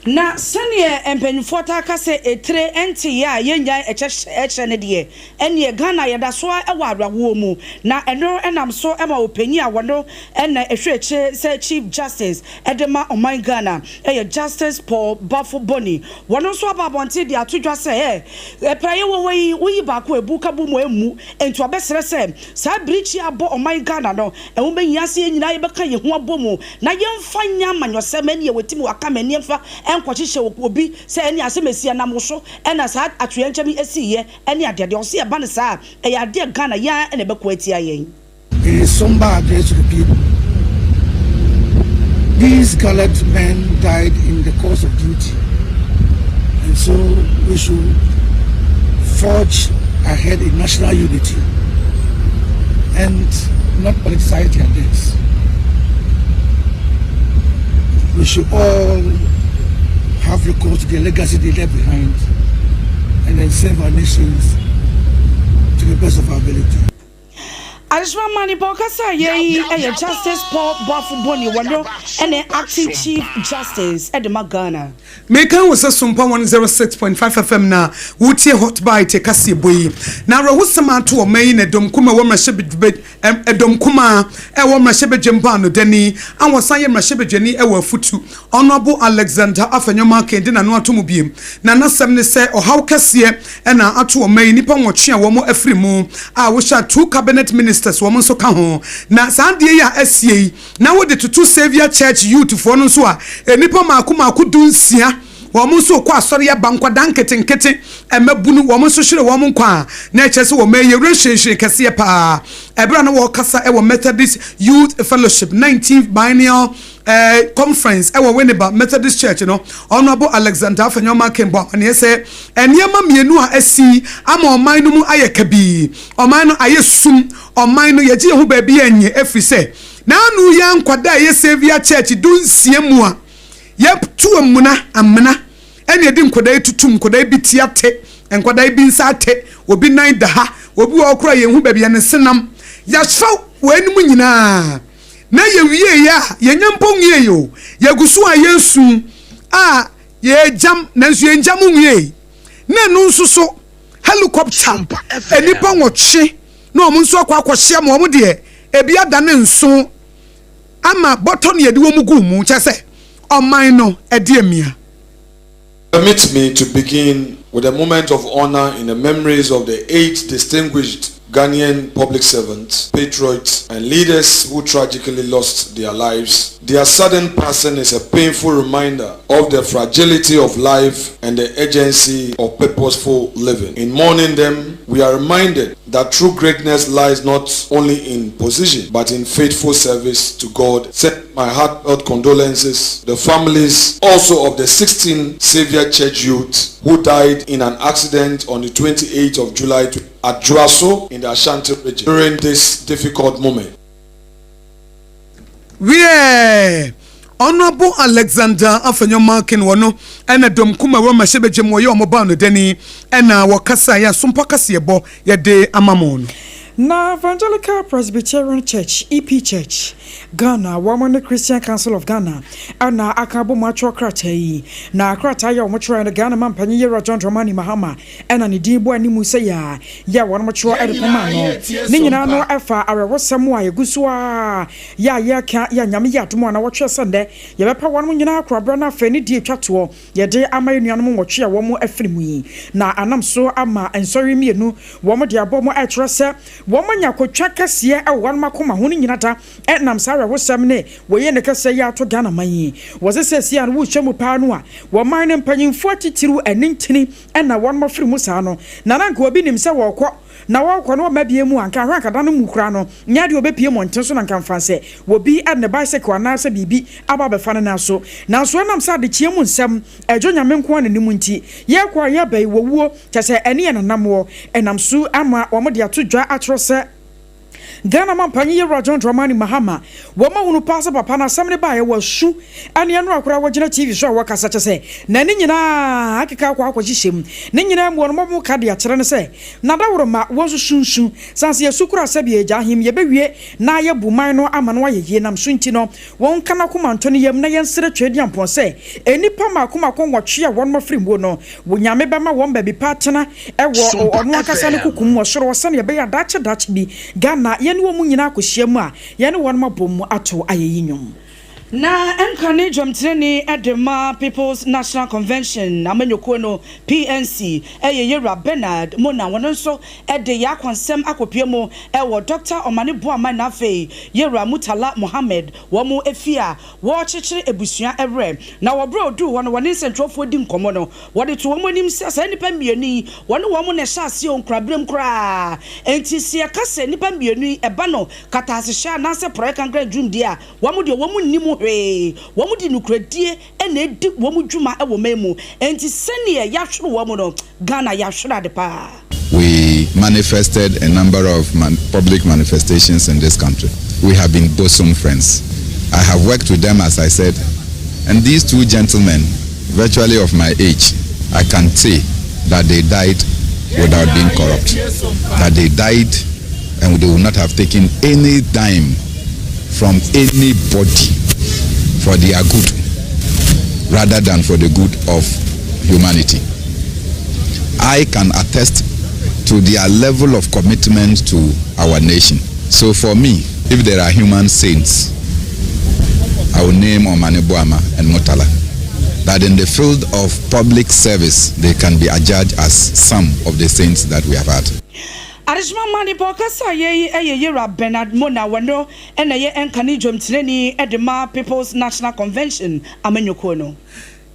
Speaker 7: Na sɛdeɛ mpanyinfoɔ taa ka sɛ etire nteeɛ a yɛnnyae ɛkyɛ hyɛ no deɛ, ɛnneɛ Ghana yɛda so ara wɔ awerɛhoɔ mu. Na ɛno nam so ma ɔpanyin a wɔno na ɛhwɛ akyire sɛ Chief Justice de ma ɔman Ghana yɛ Justice Paul Baffoe Bonnie. Wɔno nso aba abɔnten de ato dwa sɛ praeɛ wɔ hɔ yi, woyi baako a ɛbu ka bom a ɛmmu. Enti ɔbɛsrɛ sɛ saa birikyi a abɔ ɔman Ghana no, ɛho bɛhia sɛ yɛn nyinaa yɛbɛka yɛn ho abɔ mu na yɛmfa nyɛ amanyɔsɛm ɛne yɛwɔ tim waka m'ani mfa nkɔhyehyɛ obi sɛ ɛne asɛm asi ɛnam wo so ɛna saa atoyerɛnkyɛm yi asiiɛ ɛne adeadeɛ. Ɔse ɛba no saa a, ɛyɛ adeɛ a Ghana yɛn ara na ɛbɛko atia yɛn.
Speaker 11: In his somber address to the people, these gallant men died in the course of duty, and so we should forge ahead in national unity and not politicize their deaths. We should all have recourse to the legacy they left behind and then serve our nations to the best of our ability.
Speaker 7: Adesoma ma nipa ɔkasa yɛ yi yɛ Justice Paul Boafo Boni wɔno ne Acting Chief Justice de ma Ghana.
Speaker 2: Meka wo sɛ Sompa 106.5 FM na woretie Hot Bite kaseɛbɔ yi. Na awerɛhosɛm ato ɔman yi na ɛdɔm kumaa ɛwɔ mmarahyɛbadwa ɛdɔm kumaa ɛwɔ mmarahyɛbadwam baanodani a wɔsan yɛ mmarahyɛbadwani ɛwɔ Afutu Honourable Alexander Afenyo-Markin de n'ano ato mu biem. Na n'asɛm ne sɛ ɔhaw kɛseɛ na ato ɔman yi nnipa nwɔtwe a wɔn afiri mu a wohyɛ a two cabinet ministers wɔn nso ka ho. Na saa adeɛ yi a asie yi na wode toto Saviour Church Youth foɔ no nso a nnipa mmaako mmaako dunsia wɔn nso rekɔ asɔre aba, nkwadaa nketenkete, mmabunu, wɔn nso hwere wɔn nkwa a na ɛkyerɛ sɛ wɔn ayɛ werɛ hyerɛnhyerɛn kɛseɛ paa. Ɛberɛ a na wɔrekasa wɔ Methodist Youth Fellowship 19th Biennial Conference wɔ Winneba Methodist Church no, Honourable Alexander Afenyo-Markin bɔ amanneɛ sɛ nneɛma mmienu a asi ama ɔman no mu ayɛ kabii, ɔman no ayɛ sum, ɔman no yɛgye yɛn ho baabi a ɛnyɛ ɛfiri sɛ n'ano yi ara nkwadaa a ɛyɛ Saviour Church dunsia mu a yɛtu amuna, amena, ɛna yɛde nkwadaa yi tutum, nkwadaa yi bi ti ate, nkwadaa yi bi nsa ate, obi nan da ha, obi wɔ hɔ koraa yɛnhu baabi a ne se nam. Yɛahyɛ weinom nyinaa. Na yɛwieeɛ a, yɛnnya mpo nwieeɛ o, yɛgu so a yɛresu a yɛregyam, nanso yɛngyam nwieeɛ. Na ɛno nso so, helicopter nnipa nwɔtwe na wɔn nso akɔ akɔhyia ma wɔn deɛ, ebi adane nso ama bɔtɔ na yɛde wɔn guu mu, kyerɛ sɛ ɔman no ɛde amia.
Speaker 12: Permit me to begin with a moment of honor in the memories of the eight distinguished Ghanaian public servants, patriots, and leaders who tragically lost their lives. Their sudden passing is a painful reminder of the fragility of life and the urgency of purposeful living. In mourning them, we are reminded that true greatness lies not only in position, but in faithful service to God. Send my heartfelt condolences the families also of the 16 Savior Church youth who died in an accident on the 28th of July at Juaso in the Ashanti region during this difficult moment.
Speaker 2: Wiɛ, Honourable Alexander Afenyo Markin wɔ no ɛna dɔm kuma wɔ mmarahyɛbadwam wɔyɛ wɔn baanodani ɛna wɔkasaeɛ a sompa kaseɛbɔ yɛde ama mo no.
Speaker 6: Na Evangelical Presbyterian Church, EP Church, Ghana, wɔn ne Christian Council of Ghana na aka abom atwerɛ krataa yi. Na krataa yi a wɔtwerɛɛ no, Ghana Mampanyin Yewura John Dramani Mahama na ne din bɔ anim sɛ yɛ a yɛ a wɔn twerɛ de kɔmaa no. Ne nyinaa no ɛfa awerɛhosɛm a ɛgu so ara yɛ a yɛreka yɛ a Nyame yɛ adom a na wɔtwerɛ sɛ nnɛ yɛbɛpa wɔn nyinaa akoraberɛ no afei ne deɛ ɛtwa toɔ yɛde ama yɛn nuanom nwɔtwe a wɔn afiri mu yi, na anam so ama nsɔre mmienu wɔn de abɔ mu a ɛkyerɛ sɛ wɔn anya kotwa kɛseɛ wɔ wɔn akoma ho no nyina da ɛnam saa awerɛhosɛm ne wɔyɛ ne kɛseɛ yi ato Ghana man yi. Wɔse seesei a no wohwɛ mu paa no a wɔn man no mpanyinfoɔ atitiriw anintini na wɔn afiri mu saa no na na anka obi nim sɛ wɔrekɔ Na wɔrekɔ no wɔmma bie mu a, anka ahwɛ anka da no mu koraa no, nyɛ adeɛ a ɔbɛpue mmɔnten so na anka mfa sɛ obi de ne bicycle anaasɛ biribi aba abɛfa ne nan so. Nanso ɛnam sɛ adekyeɛ mu nsɛm ɛdwo Nyame nko ara n'anim nti, yɛrekɔ a yɛreba yi, wɔwuo, kyerɛ sɛ ɛne yɛn nanamoɔ, ɛnam so ama wɔde ato dwa akyerɛ sɛ, Ghana Mampanyin Yewura John Dramani Mahama, wɔma hunu paa sɛ papa no asɛm no baeɛ wasu ɛne ɛnora koraa wɔgyina TV so a wɔkasa kyɛ sɛ n'ani nyinaa akeka akɔ akɔhyehyɛ mu. Ne nyinaa mu ɔno mmɔbɔ ka de akyerɛ no sɛ n'adaworoma wɔn nso su nsu sane sɛ yɛsu koraa sɛdeɛ yɛgya ahem yɛbɛwie na yɛabu man no ama no ayɛ yie nam so nti no Wɔnka n'akoma nto ne yam na yɛnsrɛ Tweaduampɔn sɛ nnipa mmaako mmaako nwɔtwe a wɔnom afiri muo no, wo Nyame bɛma wɔn baabi pa atena wɔ ɔno ankasa ne koko mu wɔ soro hɔ sɛdeɛ ɛbɛyɛ a daakye daakye bi Ghana yɛne wɔn nyinaa akɔhyia mu a yɛne wɔnom abom ato ayeyi nnwom.
Speaker 7: Na nkane dwamtenani de ma People's National Convention amanyɔkuo no, PNC, yɛ Yewura Bernard Monah, wɔno nso de yɛ akwansɛm akɔpue mu wɔ Dɔkta Omane Boamah na afei Yewura Murtala Mohammed wɔn efie a wɔrekyekyere abusua werɛ. Na wɔ berɛ a ɔduu hɔ no wɔne nsɛntwerɛfoɔ di nkɔmmɔ no, wɔde too wɔn anim sɛ saa nnipa mmienu yi wɔne wɔn na ɛhyɛ aseɛ wɔ nkoraberem koraa. Enti sɛ yɛka sɛ nnipa mmienu yi ɛba no katasehyɛ anaasɛ porɔeɛ kankran dwumdie a, wɔn deɛ wɔn nni mu hwee. Wɔn de nokorɛdie na ɛdi wɔn dwuma wɔ man mu. Enti sɛdeɛ yɛahwere wɔn no, Ghana yɛahwere ade paa.
Speaker 13: We. manifested a number of man public manifestations in this country. We have been bosom friends. I have worked with them, as I said, and these two gentlemen, virtually of my age, I can say that they died without being corrupt. That they died and they would not have taken any dime from anybody for their good rather than for the good of humanity. I can attest to their level of commitment to our nation. So for me, if there are human saints, I will name Omane Boamah and Murtala. That in the field of public service, they can be adjudged as some of the saints that we have had.
Speaker 7: Adehyema mma nipa ɔkasa yɛ yi yɛ Yewura Bernard Mornah wɔno na ɛyɛ ɛnkane dwamtenani de ma People's National Convention amanyɔkuo no.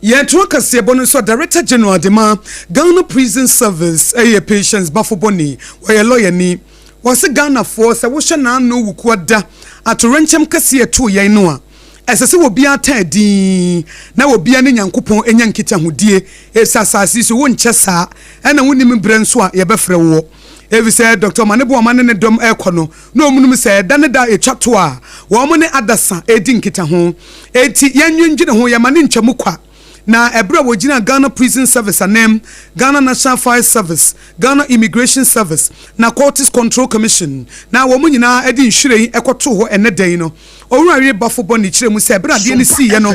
Speaker 2: Yɛtoa kaseɛbɔ no so a, Director General de ma Ghana Prison Service yɛ Patience Baffoe-Bonnie, ɔyɛ lɔyani. Ɔse Ghanafoɔ sɛ wohyɛ n'ano wukuo da atoyerɛnkyɛm kɛseɛ ɛtoo yɛn no a, ɛsɛ sɛ obiara taa din na obiara ne Nyankopɔn nya nkitahodie ɛfisɛ asase yi so wonkyɛ saa ɛna wonnim berɛ nso a yɛbɛfrɛ woɔ. Efisɛ Dɔkta Omane Boamah ne ne dɔm rekɔ no, na wɔnim sɛ ɛda ne da a etwa to a wɔn ne adasa redi nkitaho. Enti yɛnnwendwene ho, yɛmma no ntwa mu kwa. Na ɛberɛ a wɔgyinaa Ghana Prison Service ananmu, Ghana National Fire Service, Ghana Immigration Service, Narcotics Control Commission, na wɔn nyinaa de nhwiren kɔtoo hɔ ɛnnɛ da yi no, Owura Were Bafo Bonney kyerɛɛ mu sɛ berɛ a adeɛ no siiɛ no,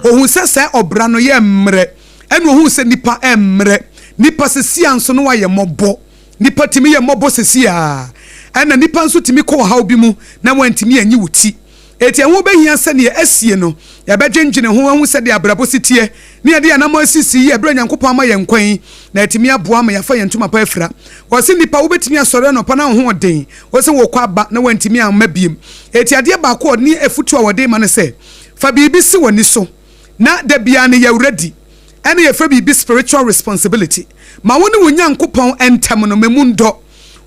Speaker 2: ɔhuu sɛ saa ɔbra no yɛ mmerɛ, ɛna ɔhuu sɛ nnipa mmerɛ, nnipa sesia nso no wɔayɛ mmɔbɔ. Nnipa tumi yɛ mmɔbɔ seesei ara, ɛnna nnipa nso tumi kɔ ɔhaw bi mu na wɔantumi anyi wo ti. Enti ɛho behia sɛ nea asie no, yɛbɛdwendwene ho ahu sɛnea abrabɔ si teɛ, na yɛde yɛn anammɔn asisi yiye bere a Onyankopɔn ama yɛn nkwa yi, na atumi aboa ama yɛafa yɛn ntoma pa afira. Wɔse nnipa, wobetumi asɔre anɔpa na wo ho den, wose worekɔ aba na woantumi amma bio. Enti adeɛ baako a ɔne afotu a wɔde rema ne sɛ, fa biribi si w'ani so, na da biara no yɛ ready. Ɛna yɛfrɛ biribi spiritual responsibility. Ma wo ne wo Nyankopɔn ntam no, ma mu ndɔ.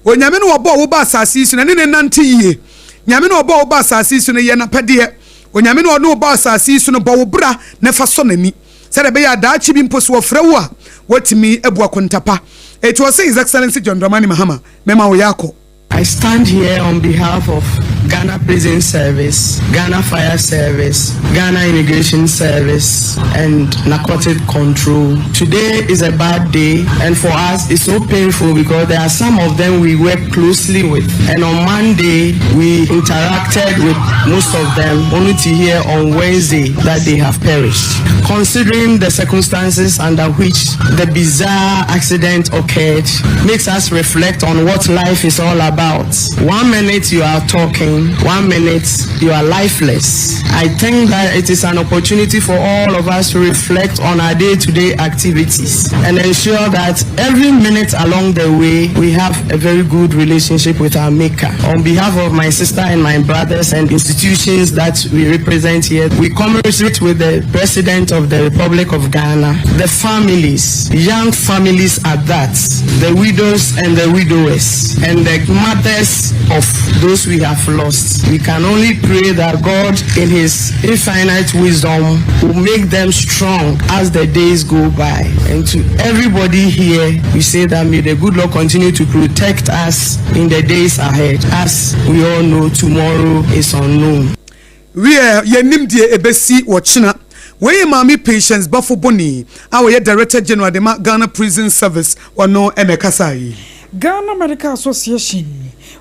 Speaker 2: Onyame no ɔbɔɔ wo baa asase yi so no, ɛne no nnante yie. Nyame no ɔbɔɔ wo baa asase yi so no, yɛ N'apɛdeɛ. Onyame no ɔne wo baa asase yi so no, bɔ wo bra na fa sɔ N'ani. Sɛdeɛ ɛbɛyɛ a daakye bi mpo sɛ wɔfrɛ wo a, woatumi abu akonta pa. Enti ɔse His Excellency John Dramani Mahama, mɛma wo yɛ akɔ.
Speaker 14: I stand here on behalf of Ghana Prison Service, Ghana Fire Service, Ghana Immigration Service, and Narcotic Control. Today is a bad day, and for us, it's so painful because there are some of them we work closely with. And on Monday, we interacted with most of them, only to hear on Wednesday that they have perished. Considering the circumstances under which the bizarre accident occurred, makes us reflect on what life is all about. One minute you are talking, one minute you are lifeless. I think that it is an opportunity for all of us to reflect on our day to day activities and ensure that every minute along the way we have a very good relationship with our Maker. On behalf of my sister and my brothers and institutions that we represent here, we commiserate with the President of the Republic of Ghana, the families, young families at that, the widows and the widowers, and the mothers of those we have lost. We can only pray that God, in His infinite wisdom, will make them strong as the days go by. And to everybody here, we say that may the good Lord continue to protect us in the days ahead. As we all know, tomorrow is unknown.
Speaker 2: Wiɛ, yɛnnim deɛ ɛbɛsi wɔ kyena. Wei yɛ Maame Patience Baffoe-Bonnie a ɔyɛ Director General de ma Ghana Prison Service, ɔno na ɛkasaeɛ yi.
Speaker 6: Ghana Medical Association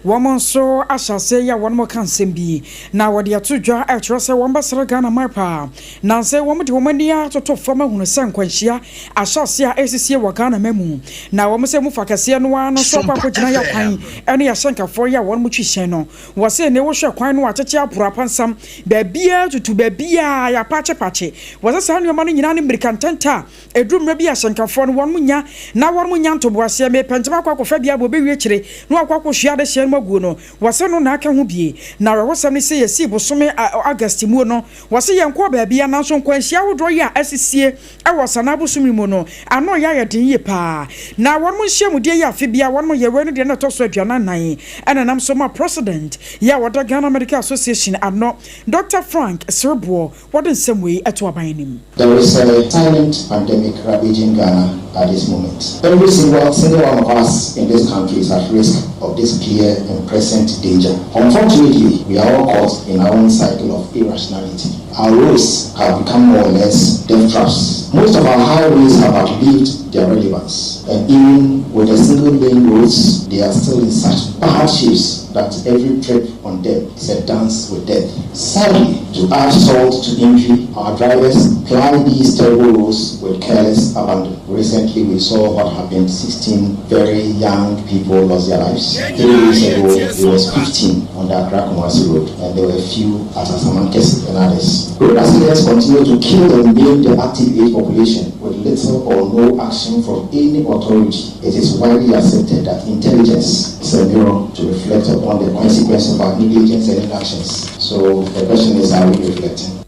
Speaker 6: wɔn nso ahyɛ aseɛ yi a wɔn ka nsɛm bi na wɔde ato dwa ɛkyerɛ sɛ wɔn bɛsrɛ Ghana man paa nansɛ wɔn de wɔn ani atoto fam ahunu sɛ nkwanhyia ahyɛ aseɛ a ɛresisie wɔ Ghana man mu na wɔn sɛ mu fa kɛseɛ no ara no so akɔ akɔgyina yɛ kwan ɛne ahyɛnkafoɔ yi a wɔn twi hyɛn no wɔ sɛ ne wohwɛ kwan no atete aporo apansam baabiara tutu baabiara yɛapakyepakye wɔ sɛ saa nneɛma no nyinaa ne mmirika ntɛntɛ a ɛduru mmerɛ bi ahyɛnkafoɔ no wɔn nya na wɔn nya ntoboaseɛ mepɛ ntɛm akɔ akɔfa bi abɔ bɛwie kyire na wakɔ akɔhwia adehyeɛ no. wɔnom aguo no, wɔse no na aka ho bie. Na awerɛhosɛm ne sɛ yɛsii bosome August muo no, wɔse yɛnkɔɔ baabia nanso nkwanhyia ahodoɔ yi a asisie wɔ Sanaa bosome mu no ano reyɛ ayɛ den yie paa. Na wɔnom nhyiamudie yi afe biara wɔnom yɛ, wei no deɛ na ɛtɔ so 44 ɛna ɛnam so ma President yi a ɔda Ghana Medical Association ano, Doctor Frank Sereboɔ wɔde nsɛm wei to aban anim.
Speaker 15: There is a silent pandemic ravaging Ghana at this moment. Every single, single one of us in this country is at risk of this clear and present danger. Unfortunately, we are all caught in our own cycle of irrationality. Our roads have become more or less death traps. Most of our highways have outlived their relevance. And even with the single lane roads, they are still in such bad shapes that every trip on them is a dance with death. Sadly, to add salt to injury, our drivers ply these terrible roads with careless abandon. Recently, we saw what happened. 16 very young people lost their lives. 3 weeks ago, it was 15 on the Accra Kumasi Road, and there were few at Asamankese and others. Road accidents continue to kill and maim the active age population with little or no action from any authority. It is widely accepted that intelligence is a mirror to reflect upon the consequence of our negligence and inactions. So the question is, are we reflecting?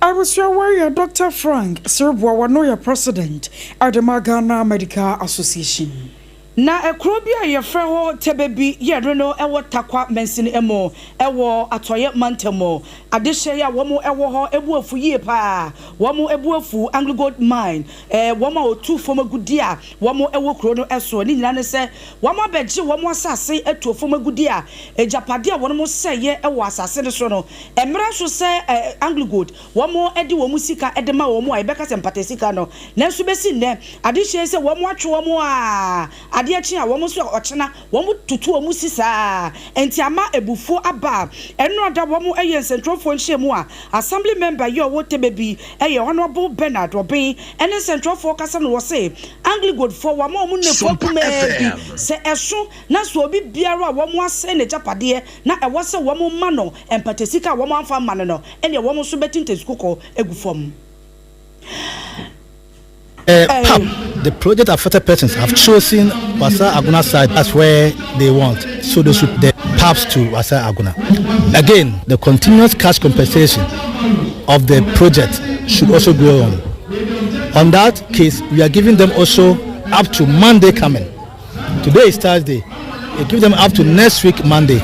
Speaker 6: Abusua wɔyɛ Dr Frank Sereboa, wɔno yɛ president adema Ghana Medical Association.
Speaker 7: Na ekuro bi a yɛfrɛ hɔ Tɛbɛbi yɛre no ɛwɔ Takwa mansini mu ɛwɔ Atɔeɛ mantam. Adehyɛ yi a wɔn ɛwɔ hɔ ebu afu yie paa. Wɔn ebu afu AngloGold mine wɔn a otu fam agudi a wɔn ɛwɔ kuro no ɛso ne nyinaa ne sɛ wɔn abɛgye wɔn asase atu fam agudi a agyapadeɛ a wɔn sɛyɛ ɛwɔ asase no so no mmerɛ nso sɛ AngloGold wɔn ɛde wɔn sika ɛde ma wɔn a yɛbɛka sɛ mpata sika no. Nanso bɛsi nnɛ adehyɛ sɛ wɔn atwe wɔn a adeɛ kye a wɔn nso ɔkyena wɔn tutu wɔn si saa nti ama ebufuo aba. Ɛno ada wɔn yɛ nsɛntwerɛfoɔ nhyɛn a assembly member yi a ɔwɔ Tɛbɛbi ɛyɛ Honourable Bernard Ɔbɛn ɛne nsɛntwerɛfoɔ kasa no wɔ se AngloGold foɔ wɔn a wɔn nnefoɔ kumaa bi sɛ ɛso na so obi biara a wɔn asɛn n'agyapadeɛ na ɛwɔ sɛ wɔn ma no mpata sika a wɔn amfa ma no no ɛnna wɔn nso bɛti ntɛnsu egu fam.
Speaker 16: PAP, the project affected persons have chosen Wassa Agona side as where they want. So they should the PAPs to Wassa Agona. Again, the continuous cash compensation of the project should also go on. On that case, we are giving them also up to Monday coming. Today is Thursday. We give them up to next week Monday.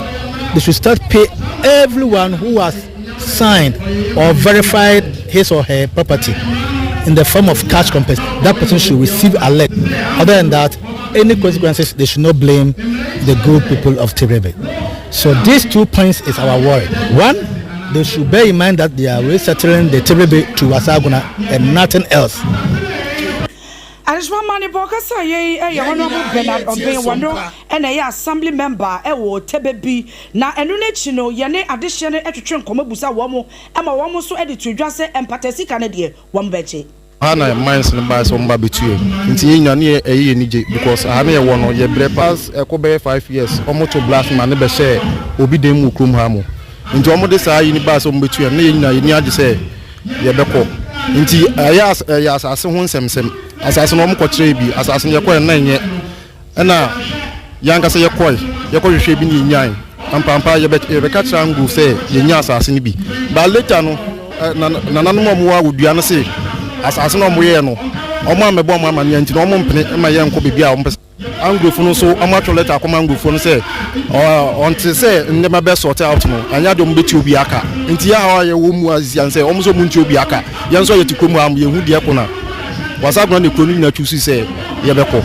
Speaker 16: They should start pay everyone who has signed or verified his or her property in the form of cash compensation. That person should receive alert. Other than that, any consequences, they should not blame the good people of Tebebi. So these 2 points is our worry. One, they should bear in mind that they are resettling the Tebebi to Wassa Agona and nothing else.
Speaker 7: Adesima ne bɔ kasa yei ɛyɛ Honourable Bernard Ɔbɛn, wɔno ɛna ɛyɛ assembly member ɛwɔ Tɛbɛbi. Na ɛno n'akyi no, yɛne adehyeɛ no ɛtwetwe nkɔmɔ busa wɔn ɛma wɔn nso ɛde to dwa sɛ mpata sika no deɛ wɔn bɛgye.
Speaker 17: Ha na mines no baa sɛ ɔmo ba bɛtu yɛ nti yɛn nyina ne yɛ ɛyɛ yɛ nigye because aha ne yɛwɔ no yɛbrɛ past ɛkɔ bɛyɛ 5 years. Ɔmo to blast ma ne bɛhyɛ obi dan mu wɔ kurom ha mo nti ɔmo de saa yi ni baa sɛ ɔmo bɛtu yɛ ne yɛn nyina yɛni agye sɛ yɛbɛkɔ. Nti ɛyɛ as ɛyɛ asase ho nsɛmsɛm. Asase no ɔmo kɔkyerɛ bi asase no yɛkɔ yɛn nan nyɛ ɛna yɛn ankasa yɛkɔɛ yɛkɔhwehwɛ bi ne yɛnyae ampampa yɛbɛka kyerɛ Anglo sɛ yɛnya asase no bi, but later no nananom a ɔmo wɔ awodua no se asase no ɔmo yɛɛ no ɔmo amɛbɔ ɔmo amaneɛ nti na ɔmo mpene ma yɛn nkɔ beebi a ɔmo pɛ. Anglofo no nso ɔmo atwerɛ letter akɔma Anglofo no sɛ ɔnte sɛ nneɛma bɛ sort out no anyɛ de ɔmo bɛti obi aka. Nti yɛ a yɛwɔ mu asian sɛ ɔmo nso ɔmo nti obi aka. Yɛn nso yɛte kurom ha yɛhu deɛ ko na Wassa Agona ne kuro no nyinaa twi so sɛ yɛbɛkɔ.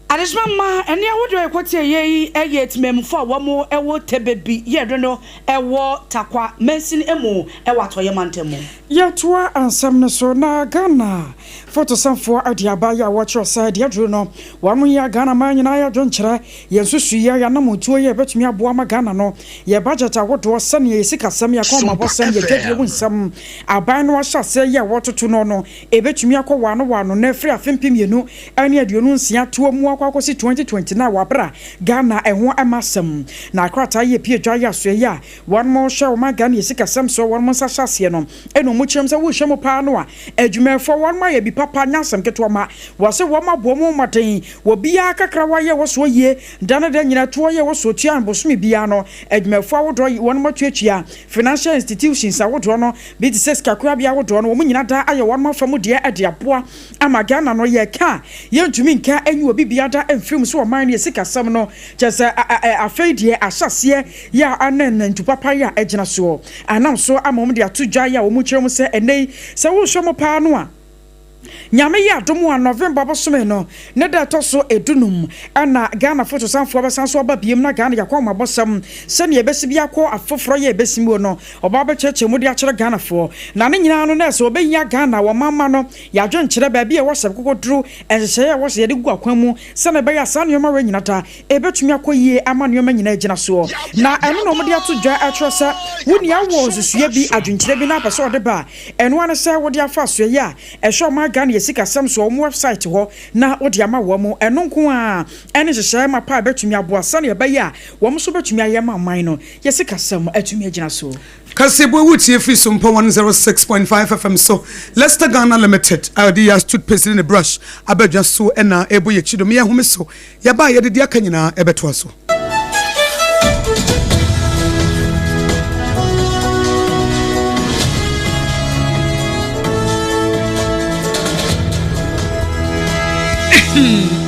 Speaker 7: Adesima ma ɛne ahodoɔ a ɛkɔtie yɛ yi ɛyɛ temamufoɔ a wɔn ɛwɔ Tɛbɛbi yɛde no ɛwɔ Takwa mansin mu ɛwɔ Atɔyɛ mantam mu.
Speaker 6: Yɛtoa ansɛm no so na Ghana fotosanfoɔ ade aba yɛ a wɔkyerɛ sɛ deɛ aduru no wɔn yɛ Ghana man nyinaa yɛ adwenkyerɛ yɛn nsusuiɛ yɛ anamontuo yɛ yɛbɛtumi aboa ma Ghana no yɛ budget ahodoɔ sɛnea yɛ sikasɛm yɛ akɔnmabɔsɛm yɛ dwadie ho nsɛm aban no ahyɛ aseɛ yɛ a wɔtoto no no ɛbɛtumi akɔ wano wano na afiri afe 2026 toɔ mu akɔ. kɔsi 2029 wɔ aberɛ a Ghana ɛho ɛma asɛm na krataa yi epie dwa yɛ asoɛeɛ a wɔnom hwɛ ɔman Ghana yɛ sikasɛm soɔ wɔnom nsa hyɛ aseɛ no ɛna ɔmo kyerɛm sɛ wohwɛ mu paa no a adwumayɛfoɔ wɔnom ayɛ bi papa nyɛ asɛm ketewa ma wɔse wɔn aboɔ mu mmɔden wɔ biara kakra wɔayɛ wɔ soɔ yie da ne da nyina toɔ yɛ wɔ soɔ tua bosome biara no adwumayɛfoɔ ahodoɔ wɔnom atuatua financial institutions ahodoɔ no bi te sɛ sikakorabea ahodoɔ no wɔn nyina da ayɛ wɔnom afa mu deɛ ɛde aboa ama Ghana no yɛka a yɛntumi nka ɛnyi obi biara da mfiri mu so ɔman no yɛ sikasɛm no kyɛ sɛ afei deɛ ahyɛseɛ yɛ a ana nantu papa yɛ a ɛgyina soɔ anam so ama wɔn de ato dwa yɛ a wɔn kyerɛ mu sɛ ɛnɛ yi sɛ wohwɛ mu paa no a Nyame yɛ adom a November bosome no ne da ɛtɔ so 15 ɛna Ghana fotosanfoɔ bɛsan so aba biem na Ghana yɛakɔ amabɔsɛm sɛnea ɛbɛsi bi akɔ afoforɔ yɛ ɛbɛsi mu no ɔba bɛkyerɛkyerɛ mu de akyerɛ Ghanafoɔ na ne nyinaa no na ɛsɛ wɔbɛhia Ghana wɔ mamma no yɛadwenkyerɛ baabi a ɛwɔ sɛ kokoduro nhyehyɛeɛ a ɛwɔ sɛ yɛde gu akwan mu sɛnea ɛbɛyɛ a saa nneɛma wei nyina da ɛbɛtumi akɔ yie ama nneɛma nyinaa agyina soɔ na ɛno na wɔde ato dwa ɛkyerɛ sɛ wo nua wɔ nsusua bi adwenkyerɛ bi na apɛ sɛ ɔde ba a ɛno ara ne sɛ wode afa asoɛeɛ a ɛhwɛ ɔman Ghana yɛ sikasɛm so wɔn website hɔ na wode ama wɔn mo ɛno nko a ɛne nhyehyɛeɛ mapa a ɛbɛtumi aboa sɛnea ɛbɛyɛ a wɔn nso bɛtumi ayɛ ma ɔman no yɛ sikasɛm atumi agyina so.
Speaker 2: Kaseɛbɔ ewu tie firi Sompa 106.5 FM so. Leicester Ghana Limited a ɔde Yas toothpaste ne ne brush aba dwa so na ɛrebɔ yɛn akyi dom. Yɛn home so. Yɛba a yɛde deɛ aka nyinaa ɛbɛtoa so.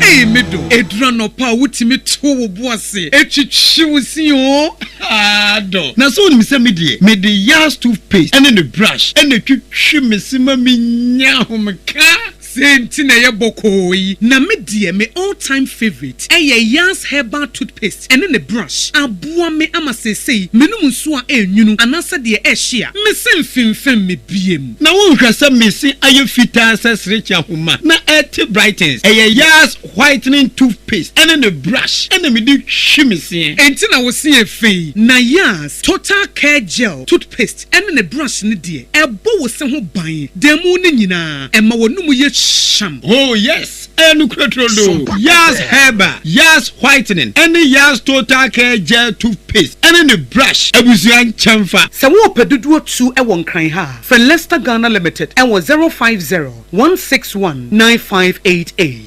Speaker 2: Ei me dɔ, ɛduru anɔpa a wotumi to wo bo ase twitwi wo se oo, haa dɔ.
Speaker 18: Na sɛ wonim sɛ me deɛ, mede Yas toothpaste ne ne brush na ɛtwitwi me se ma menya ahomeka.
Speaker 2: Sei nti na ɛyɛ bɔkɔɔ yi. Na me deɛ me all time favourite ɛyɛ Yas herbal toothpaste ɛne ne brush. Aboa me ama seesei menom nsuo a ɛnwunu anaasɛ deɛ ɛhye a, me se mfemfem me biem.
Speaker 18: Na wonhwɛ sɛ me se ayɛ fitaa sɛ serekye ahoma na ɛte brightens. Ɛyɛ Yas whitening toothpaste ɛne ne brush ɛna mede twi me seɛ.
Speaker 2: Enti na wo se yɛ fɛ yi. Na Yas total care gel toothpaste ɛne ne brush no deɛ, ɛbɔ wo se ho ban da mu no nyinaa, ɛma w'anomu yɛ hyeam.
Speaker 18: Oh yes, ɛyɛ nokorɛ turodoo. Yas Herbal, Yas Whitening, ɛne Yas Total Care Gel Toothpaste ɛne ne brush abusua nkyɛnfa.
Speaker 2: Sɛ worepɛ dodoɔ tu wɔ Nkran ha a, frɛ Lester Ghana Limited wɔ 050 161 9588.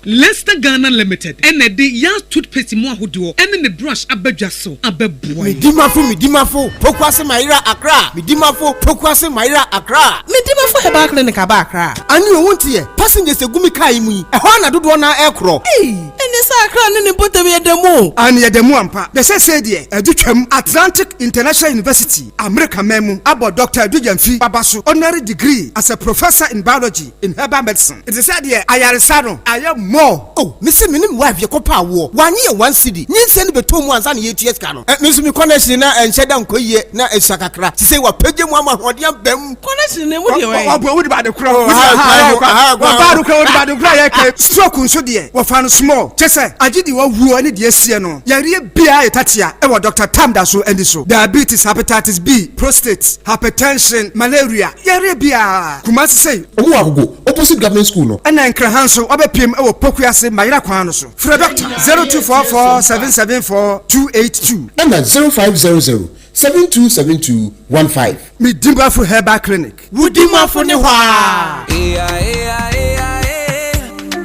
Speaker 2: Lester Ghana Limited na ɛde Yas Toothpaste mu ahodoɔ ne ne brush aba dwa so abɛboa yɛn.
Speaker 19: Medimafo Medimafo Pokuase Mayera Accra Medimafo Pokuase Mayera Accra.
Speaker 20: Medimafo Herbal Clinic aba Accra.
Speaker 19: Ane o wonte yɛ passengers egu me car yi mu yi ɛhɔ ara na dodoɔ no ara ɛrekorɔ.
Speaker 20: Ei ɛneɛ sɛ Accra ne ne mpɔtam yɛ da mu o.
Speaker 19: Aane yɛda mu ampa. Na seesei deɛ adu twam Atlantic International University Amerika man mu abɔ Doctor Adu Gyamfi aba so honorary degree as a Professor in Biology in Herbal Medicine. Nti sɛ deɛ ayaresa no ayɛ more. Oh me se me ne me wife yɛkɔ pɛ awoɔ wanye yɛ one cedi nyinsɛn no bɛtɔ mu ansa na yɛtua sika no eh me nso me connection na ɛnhyɛ da nkɔ yie na ɛsua kakra sisei wapagya mu ama ahoɔden aba mu.
Speaker 20: Connection no emu deɛ wɛn.
Speaker 19: Ɔboa wode ba ade korɔ wode ba ha ɔba ade korɔ wode ba ade korɔ a yɛka stroke nso deɛ wɔfa no small kyɛ sɛ agye deɛ wawuo ne deɛ asie no yareɛ biara yɛ tatea ɛwɔ Doctor Tam da so ani so diabetes hepatitis B prostate hypertension malaria yareɛ biara Kumasi sei.
Speaker 21: Ɔmo wɔ Agogo opposite government school no.
Speaker 19: Ɛna Nkran ha nso wabɛpiem wɔ Pokuase Mayera kwan no so. Frɛ Dɔkta 0244 774 282.
Speaker 21: Ɛna 0500 7272 15.
Speaker 19: Me Dimafo Herbal Clinic.
Speaker 20: Wo Dimafo ne hɔ aa.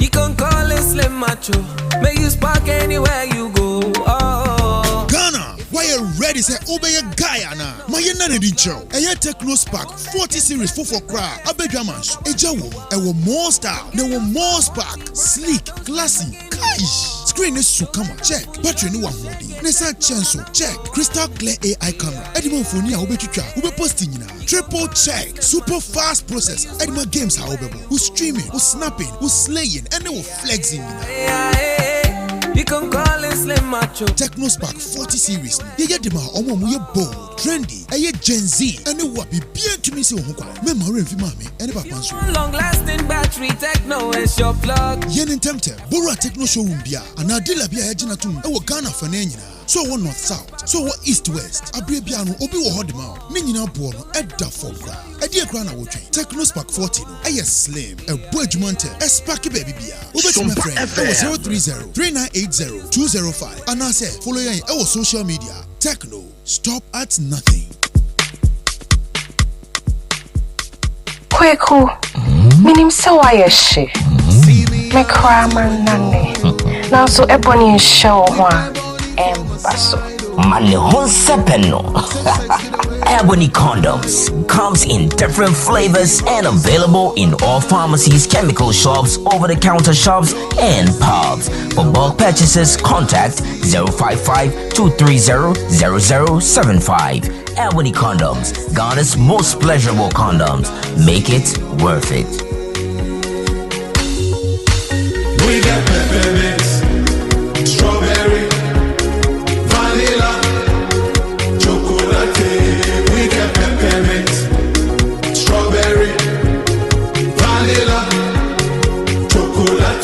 Speaker 22: You can call it Slim Macho. May you spark anywhere you go. Oh.
Speaker 23: Ghana, woayɛ ready sɛ wobɛyɛ guy anaa? Ma yɛnna no adi nkyerɛ wo. Ɛyɛ Tecno Spark 40 series foforɔ koraa a aba adwaman so. Egya wom, ɛwɔ more style, na ɛwɔ more spark. Sleek, classy, kaish! Screen no so kama, check. Battery no wɔ ahoɔden, na ɛsan kyɛ nso, check. Crystal clear AI camera ɛde ma mfoni a wobɛtwitwa, wobɛposti nyinaa, triple check. Super fast processor ɛde ma games a wobɛbɔ, wo streaming, wo snapping, wo slaying, ɛne wo flexing nyinaa.
Speaker 22: You can call it Slim Macho.
Speaker 23: Tecno Spark 40 series no, yɛyɛ de ma wɔn a wɔyɛ bold. Trendy, ɛyɛ Gen Z ɛne wo a biribiara ntumi nsi wo ho kwan. Mɛmma wo werɛ mfi maame ɛne papa nso. Yɛ no ntɛmntɛm, bɔ wura Tecno showroom biara anaa dealer bi a yɛagye no atom wɔ Ghana afanan nyinaa. Sɛ ɔwɔ North South, sɛ ɔwɔ East West, aberɛ biara no obi wɔ hɔ de ma wo. Ne nyinaa boɔ no ɛda fam koraa. Ɛdeɛn koraa na wotwɛn? Tecno Spark 40 no ɛyɛ slim, ɛbɔ adwuma ntɛm, ɛsparke baabi biara. Wobɛtumi afrɛ yɛn ɛwɔ 030 3980 205 anaasɛ follow yɛn ɛwɔ social media. Tecno, stop at nothing.
Speaker 1: Kweku, menim sɛ woayɛ hye. Me koraa mannane. Nanso ɛbɔ ne nhyɛ wo ho a, ɛmba so.
Speaker 3: Ma ne ho nsɛpɛ no. Ebony condoms comes in different flavors and available in all pharmacies, chemical shops, over-the-counter shops, and pubs. For bulk purchases, contact 055 230 0075. Ebony condoms, Ghana's most pleasurable condoms. Make it worth it.
Speaker 5: We got peppermint, strawberry, vanilla, chocolate. We got peppermint, strawberry, vanilla, chocolate.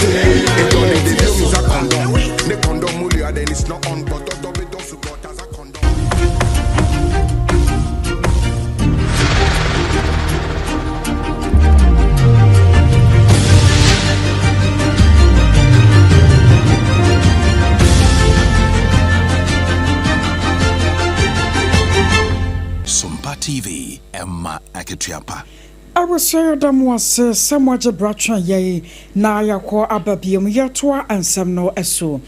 Speaker 24: Then it's not on, but as a condom.
Speaker 25: Sompa TV, Emma Akatua.
Speaker 6: Abusua yɛda mo ase sɛ moagye bra twɛn yɛn na yɛakɔ aba biom yɛtoa nsɛm no so.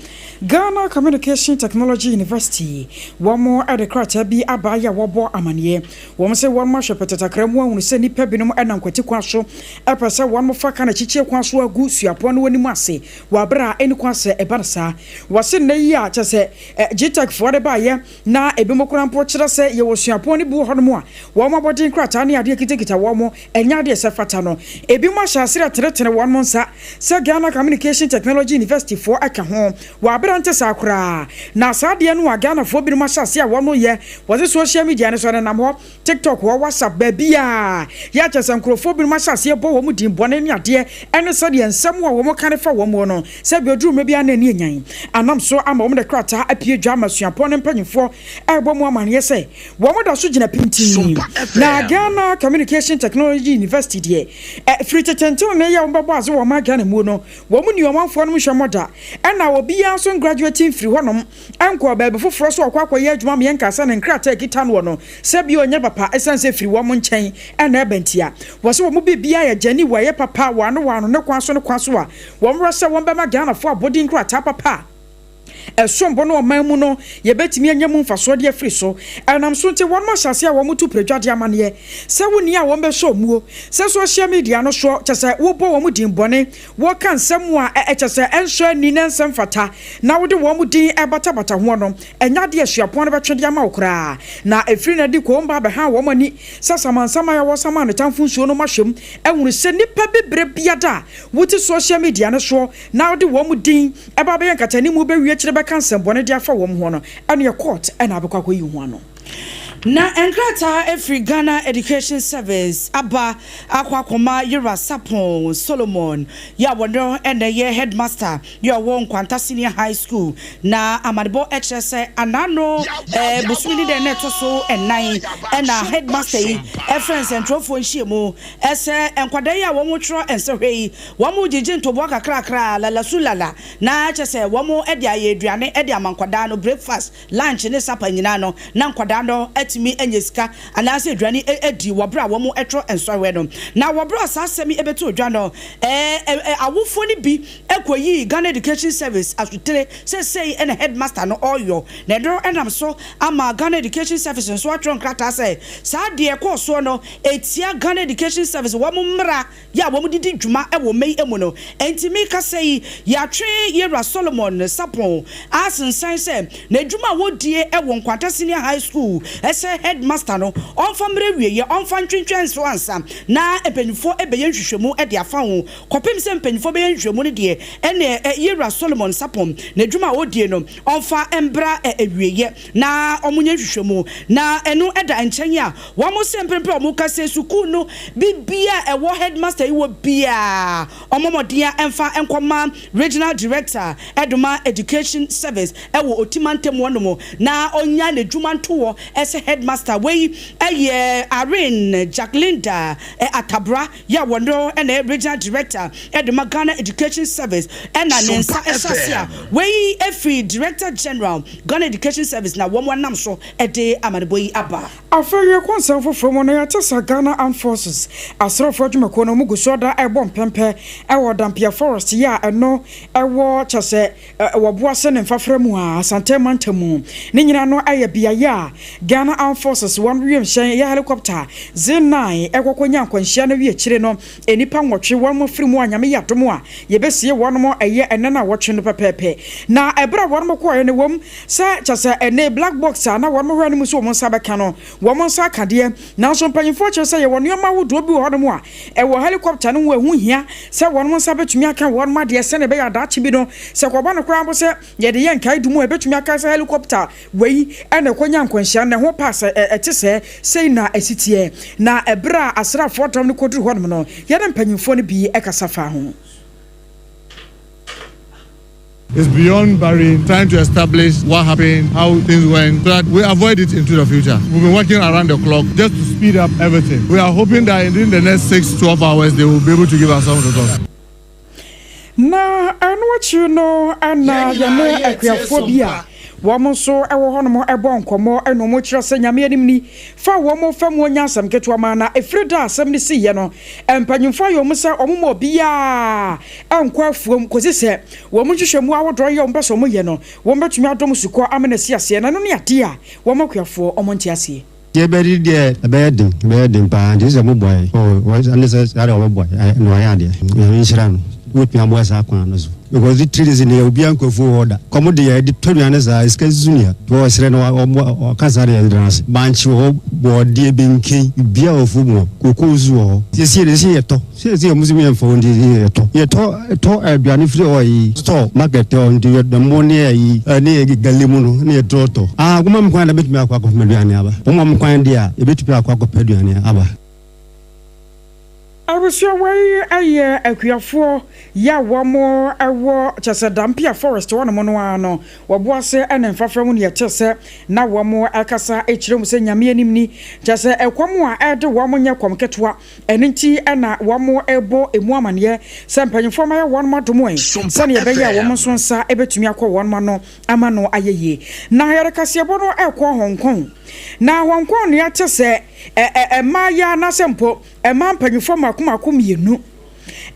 Speaker 6: Ghana Communication Technology University wɔn de krataa bi aba yɛ a wɔbɔ amaneɛ. Wɔn se wɔn ahwɛ pɛtɛtakra mu ahunu sɛ nnipa binom nam kwati kwan so pɛ sɛ wɔn fa ka na kyikyie kwan so agu suapɔn no anim ase wɔ abere a ɛnni kwan sɛ ɛba no saa. Wɔse nnɛ yi a kyerɛ sɛ GTEC foɔ de baeɛ na ebinom koraa mpo kyerɛ sɛ yɛwɔ suapɔn no bi wɔ hɔnom a wɔn abɔden krataa ne adeɛ kitakita wɔn ɛnyɛ adeɛ sɛ fata no. Ebinom ahyɛ aseɛ retenetene wɔn nsa sɛ Ghana Communication Technology University foɔ ka ho wɔ abere a ɛnte saa koraa. Na saa adeɛ no a Ghanafoɔ binom ahyɛ aseɛ a wɔn yɛ, wɔse social media no so ɛnenam hɔ, TikTok hɔ, WhatsApp, baabiara, yɛ a kyerɛ sɛ nkorɔfoɔ binom ahyɛ aseɛ bɔ wɔn din bɔne ne adeɛ ɛne sɛdeɛ nsɛm a wɔn ka no fa wɔn ho no, sɛdeɛ ɔduru mmerɛ bi a na ani anyan anam so ama wɔn de krataa apue dwa ama suapɔn no mpanyinfoɔ ɛrebɔ mu amaneɛ sɛ wɔn da so gyina pintinn. Na Ghana Communication Technology University deɛ, firi tete ntenenee yɛ wɔn bɛbɔ adze wɔ ɔman Ghana muo no, wɔn nni ɔmanfoɔ nom hwɛmmɔ da, ɛna obiara nso ngraduate mfiri hɔnom nkɔɔ baabi foforɔ so ɔkɔ akɔyɛ adwuma ma yɛnka sɛ ne nkrataa a ɛkita noɔ no sɛ bio nyɛ papa ɛsiane sɛ ɛfiri wɔn nkyɛn na ɛba ntia. Wɔse wɔn biribiara yɛ gyani wɔ ɛyɛ papa wɔ ano wɔ ano ne kwan so ne kwan so a wɔn werɛ sɛ wɔn bɛma Ghanafoɔ abɔdin nkrataa papa a ɛsom bo no ɔman mu no yɛbɛtumi anya mu mfasoɔ de afiri so. Ɛnam so nti wɔnom ahyɛ aseɛ a wɔn tu prɛdwadeɛ amaneɛ sɛ wo ni a wɔn bɛsɔ muo sɛ social media no soɔ kyɛ sɛ wobɔ wɔn din bɔne wɔka nsɛm a ɛkyɛ sɛ ɛnsɔ ani na ɛnsɛ mfata na wode wɔn din batabata hoɔ no, ɛnyɛ adeɛ a suapɔn no bɛtwe de ama wo koraa. Na ɛfiri no adi kɔɔ mba bɛhaa wɔn ani sɛ samansaman a wɔsaman ne tamfo nsuo no mahyɛ mu ahunu sɛ nnipa bi berɛ biada a wote social media no soɔ na wode wɔn din ba abɛyɛ nkatanimu bɛwie akyire bɛka nsɛmbɔne de afa wɔn hoɔ no, ɛneɛ court na abɛkɔ akɔyi ho ano.
Speaker 7: Na nkrataa firi Ghana Education Service aba akɔ akɔma Yera Sarpong Solomon yi a ɔno na ɛyɛ Headmaster yi a ɔwɔ Nkwanta Senior High School. Na amanebɔ kyerɛ sɛ anano bosome ne dɛn na ɛtɔ so nnan na Headmaster yi frɛ nsɛntwerɛfoɔ nhyiamu sɛ nkwadaa yi a wɔtwerɛ nsɔhwɛ yi wɔgyegye ntoboa kakrakra lalasu lala na kyerɛ sɛ wɔde ayɛ aduane de ama nkwadaa no breakfast lunch ne supper nyinaa no, na nkwadaa no atumi anya sika anaasɛ aduane adi wɔ berɛ a wɔretwerɛ nsɔhwɛ no. Na wɔ berɛ a saa asɛm yi bɛtoo dwa no, awofoɔ no bi kɔyii Ghana Education Service asotire sɛ sei na headmaster no ɔreyɔ. Na ɛno nam so ama Ghana Education Service nso atwerɛ nkrataa sɛ saa deɛ ɛkɔɔ soɔ. soɔ no ɛtia Ghana Education Service wɔn mmara yɛ a wɔn de di dwuma wɔ mma yi mu no. Ɛnti me kasa yi yɛatwe Yɛwura Solomon Sarpong asensan sɛ n'adwuma a wɔdie wɔ Nkwanta Senior High School sɛ Headmaster no ɔmfa mmra awieɛ, ɔmfa ntwentwɛn so ansa na mpanyinfoɔ bɛyɛ nhwehwɛmu de afa ho. Kɔpem sɛ mpanyinfoɔ bɛyɛ nhwehwɛmu no deɛ ɛneɛ Yɛwura Solomon Sarpong n'adwuma a ɔdie no ɔmfa mbra awieɛ na wɔnyɛ nhwehwɛmu. Na ɛno da nkyɛn a, wɔn se mprempren a wɔka sɛ sukuu no biribiara a ɛwɔ headmaster yi wɔ biara wɔmmɔ mmɔden a mfa nkɔma Regional Director de ma Education Service wɔ Oti mantam hɔ nom na ɔnya n'adwuma nto hɔ sɛ headmaster. Wei yɛ Irene Jacklinda Atabra yɛ a wɔno na ɛyɛ Regional Director de ma Ghana Education Service na ne nsa hyɛ ase a wei firi Director General Ghana Education Service na wɔn anam so de amanebɔ yi aba.
Speaker 6: Afei yɛkɔ nsɛm foforɔ mu na yɛate sɛ Ghana Armed Forces asraafoɔ adwumakuo no wɔn gu so da rebɔ mpɛmpɛ wɔ Dampia Forest yi a ɛno ɛwɔ kyɛsɛ wɔ Boase ne Mfafra mu a Asante mantam mu. Ne nyinaa no yɛ beaeɛ a Ghana Armed Forces wɔn wiemhyɛn ɛyɛ helicopter Z-9 ɛkɔkɔ nya nkwanhyia no wie akyire no nnipa nwɔtwe wɔn afiri mu a Nyame yɛ adom a yɛbɛsie wɔn ɛyɛ ɛnɛ naawɔtwe no pɛpɛɛpɛ. Na ɛberɛ a wɔn kɔeɛ no ɛwom sɛ kyɛ sɛ ɛnɛ black box a na wɔn hwɛ anim sɛ wɔn nsa bɛka no wɔn nsa aka deɛ, nanso mpanyinfoɔ kyerɛ sɛ yɛwɔ nneɛma ahodoɔ bi wɔ hɔnom a ɛwɔ helicopter no ho a ɛho hia sɛ wɔn nsa bɛtumi aka wɔn adeɛ sɛdeɛ ɛbɛyɛ a daakye bi no sɛ kɔba no koraa mpo sɛ yɛde yɛ nkaedum a ɛbɛtumi aka sɛ helicopter wei na ɛkɔnya nkwanhyia no ɛho pass ɛte sɛɛ, sei na ɛsi teɛ. Na ɛberɛ a asraafoɔ dɔm no kɔduru hɔnom no yɛne mpanyinfoɔ no bi kasa faa ho.
Speaker 4: It's beyond burying, trying to establish what happened, how things went, so that we avoid it into the future. We've been working around the clock just to speed up everything. We are hoping that in the next 6, 12 hours, they will be able to give us some results.
Speaker 6: Na ɛno akyiri no na yɛne akuafoɔ bi a wɔn nso wɔ hɔnom bɔ nkɔmmɔ na wɔkyerɛ sɛ Nyame anim ni, fa wɔn fa mu nya asɛm ketewa ma na ɛfiri da a asɛm no siiɛ no mpanyimfoɔ ayɛ wɔn sɛ wɔn ma obiara nkɔ afuom kɔsi sɛ wɔn nhwehwɛmu ahodoɔ yɛ wɔn pɛ sɛ wɔn yɛ no wɔn bɛtumi adɔm sukɔ ama no asi aseɛ na ɛno ne adeɛ a wɔn akuafoɔ wɔn nte aseɛ.
Speaker 8: Deɛ ɛbɛdi deɛ ɛbɛyɛ den ɛbɛyɛ den paa nti sɛ mo boa yɛn oh ɛne sɛ saa deɛ ɔbɛboa yɛn na wayɛ adeɛ Nyame nhyira no wobɛtumi aboa saa kwan no so because three days deɛ obiara nkɔ afuo hɔ da kɔm de yɛ de tɔ nnuane saa sika nso nni ha nti ɔsrɛ no ɔboa ɔka saa deɛ yɛda no ase bankye wɔ hɔ bɔɔdeɛ benken biribiara wɔ afuo mu hɔ kokoo nso wɔ hɔ siesie deɛ sɛ yɛtɔ Seesei ɔmo se yɛnfa wɔn nti yɛtɔ yɛtɔ tɔ aduane firi hɔ yi store market hɔ nti yɛ ɛmo ne ayi ɛne gale mu no ne yɛtɔ tɔ ah wɔn ma me kwan da mɛtumi akɔ akɔpɛ aduane aba wɔn ma me kwan deɛ a yɛbɛtumi akɔ akɔpɛ aduane aba.
Speaker 6: Abusua wei yɛ akuafoɔ yɛ a wɔn wɔ kyɛsɛ Dampia forest hɔ nom no ara no wɔbo ase ne mfafra mu ne yɛte sɛ na wɔn kasa kyerɛ mu sɛ Nyame anim ni kyɛsɛ ɛkɔm a ɛde wɔn nyɛ kɔm ketewa Ɛno nti na wɔrebɔ emu amaneɛ sɛ mpanyimfoɔ mma yɛ wɔn adom ɛ, sɛdeɛ ɛbɛyɛ a wɔn nso nsa bɛtumi akɔ wɔn ano ama no ayɛ yie. Na yɛde kaseɛbɔ no rekɔ Hong Kong. Na Hong Kong no yɛate sɛ mmaayɛ anaasɛ mpo mmaa mpanyimfoɔ mmaako mmaako mmienu,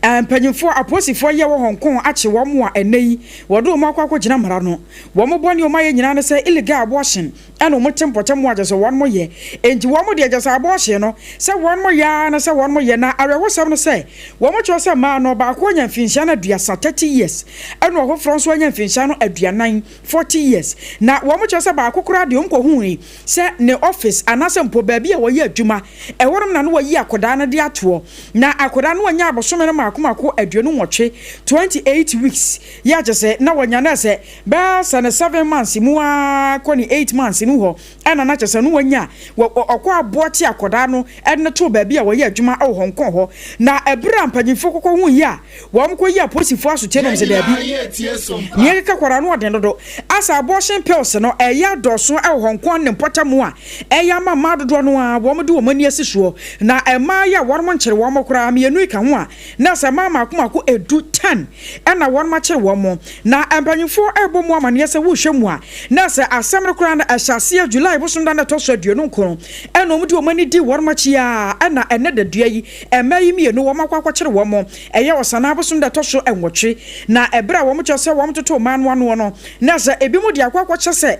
Speaker 6: mpanyimfoɔ apolisifoɔ yɛ wɔ Hong Kong akye wɔn a ɛnnɛ yi wɔde wɔn akɔ akɔgyina mmara no. Wɔn bɔne a wɔayɛ nyinaa ne sɛ illegal abortion. Ɛna wɔn te mpɔtam a kyerɛ sɛ wɔn yɛ. Enti wɔn deɛ kyerɛ sɛ abɔɔhye no, sɛ wɔn yɛ ara ne sɛ wɔn yɛ. Na awerɛhosɛm ne sɛ, wɔn kyerɛ sɛ mmaa no, ɔbaako anya mfinhyia no aduasa, 30 years, ɛna ɔfoforɔ nso anya mfinhyia no aduanan, 40 years. Na wɔn kyerɛ sɛ baako koraa deɛ wɔn kɔhui sɛ ne office anaasɛ mpo baabi a wɔyɛ adwuma, ɛhɔnom na na wɔayi akwadaa no de atoɔ. Na akwadaa no wanya abosome no mmaako mmaako 28, 28 weeks, yɛ a kyerɛ sɛ na wanya no sɛ Bɛyɛ sɛ ne seven months mu ara kɔ ne eight months no hɔ ɛna na kyerɛ sɛ no wanya wɔ ɔkɔ aboɔ te akɔdaa no ɛde no too baabi a wɔyɛ adwuma ɛwɔ Hong Kong hɔ. Na ɛberɛ a mpanyinfoɔ kɔkɔ hu yi a wɔn kɔ yi apolisifoɔ asotie nom sɛ daabi nea ɛkeka kɔdaa no ɔden dodo asɛ abortion pills no ɛyɛ adɔɔso ɛwɔ Hong Kong ne mpɔtam a ɛyɛ ama mmaa dodoɔ no ara wɔn de wɔn ani asi soɔ na mmaa yi a wɔn nkyere wɔn koraa mmienu yi ka ho a Na sɛ mmaa mmaako mmaako edu, ten, na wɔnom akyere wɔn. Na mpanyimfoɔ rebɔ mu amaneɛ sɛ wohwɛ mu a, na sɛ asɛm no koraa no ɛhyɛ aseɛ July. July bosom da no a ɛtɔ so 29 ɛna wɔn de wɔn ani di wɔn akyi ara ɛna ɛnɛ dadua yi mmaa yi mmienu wɔn akɔ akɔkyere wɔn ɛyɛ Ɔsanaa bosom da ɛtɔ so nwɔtwe na ɛberɛ a wɔn kyerɛ sɛ wɔn toto mmaa no anoɔ no na sɛ ebinom de akɔ akɔkyɛ sɛ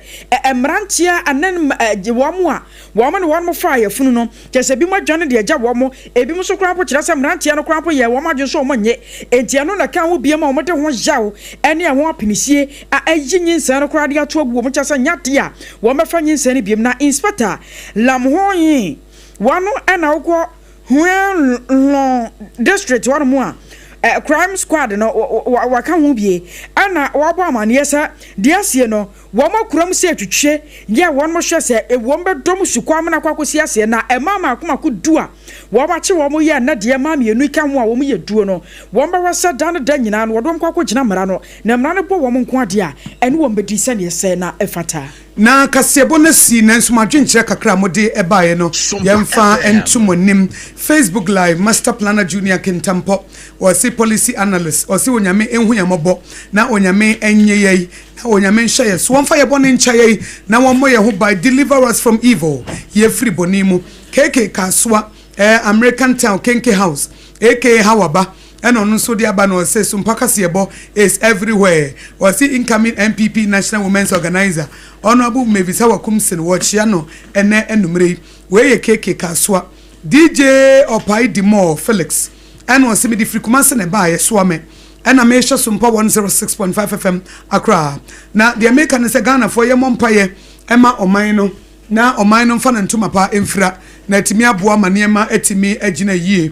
Speaker 6: mmeranteɛ anan wɔn a wɔn ne wɔn faa yafunu no kyerɛ sɛ ebinom adwane de agya wɔn ebinom nso koraa mpo kyerɛ sɛ mmeranteɛ no koraa mpo yɛɛ wɔn adwene sɛ wɔn nnye enti ɛno na ɛka ho biom a wɔde ho yaw ne ɛho apinisie a ayi nyinsɛn no koraa de ato agu wɔn kyerɛ sɛ nyɛ adeɛ a wɔbɛfa nyinsɛn no biom na Inspector Lam Ho Yee wɔn na wokɔ Huen Long District hɔnom a Crime Squad no wɔka ho bie ɛna wɔabɔ amaneɛ sɛ deɛ asie no wɔn akura mu sɛ atwitwie yɛ wɔn hwɛ sɛ wɔn bɛdɔm sukɔ amena akɔ akɔsi aseɛ na mmaa mako mako du a wɔn akye wɔn yɛ ɛnɛ deɛ mmaa mmienu yi ka ho a wɔn yɛ duo no wɔn bɛwɔ sɛ da ne da nyinaa no wɔde wɔn kɔ akɔgyina mmara no na mmara no bɔ wɔn nko adeɛ a ɛne wɔn bɛdi sɛdeɛ ɛsɛ na ɛfata.
Speaker 2: Na kaseɛbɔ no asi, nanso mo adwenkyerɛ kakra a mode baeɛ no, yɛmfa nto mo anim. Facebook Live, Master Planner Junior Kintampɔ, ɔse Policy Analyst, ɔse Onyame nhu yɛn mmɔbɔ, na Onyame nye yɛn, na Onyame nhyɛ yɛn so, wɔmfa yɛn bɔne nkyɛ yɛn, na wɔmmɔ yɛn ho ban, deliver us from evil, yɛfiri bɔne mu. KK Kasoa, eh, American Town, Kenke House, aka Hawa Ba, ɛna ɔno nso de aba no ɔse Sumpa kaseɛbɔ is everywhere ɔse incoming NPP National Women's Organizer Honourable Mavis Hawa Kumsin wɔkyea no ɛnɛ anumere yi wei yɛ KK Kasoa DJ Ɔpae Dimore Felix ɛna ɔse mede firi Kumasi na ɛbaeɛ soa me ɛna mehyɛ Sumpa 106.5 FM Accra na deɛ meka ne sɛ Ghanafoɔ yɛmmɔ mpaeɛ ɛma ɔman no na ɔman no mfa ne ntoma pa mfira na atumi aboa ma nneɛma atumi agyina yie.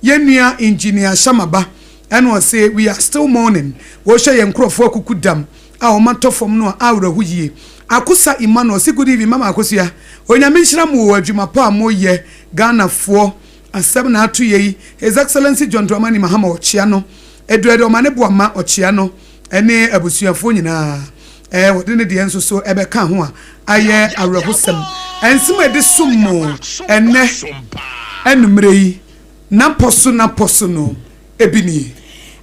Speaker 2: Yɛn nua Engineer Shamaba ɛna ɔse we are still mourning, wɔhwɛ yɛn nkorɔfoɔ akuku dam a wɔn atɔ fam no a awerɛho yie. Akosa Emmanuel ɔse good evening Mama Akosua, Onyame nhyira mo wɔ adwuma pa a mo yɛ Ghanafoɔ asɛm na ato yɛ yi, His Excellency John Dramani Mahama ɔkyea no, Eduard Omane Boamah ɔkyea no ɛne abusuafoɔ nyinaa ɛɛ wɔde ne deɛ nso so ɛbɛka ho a ayɛ awerɛhosɛm. Nsɛm a yɛde som mo ɛnnɛ anummerɛ yi napɔ so napɔ so no ebi nie.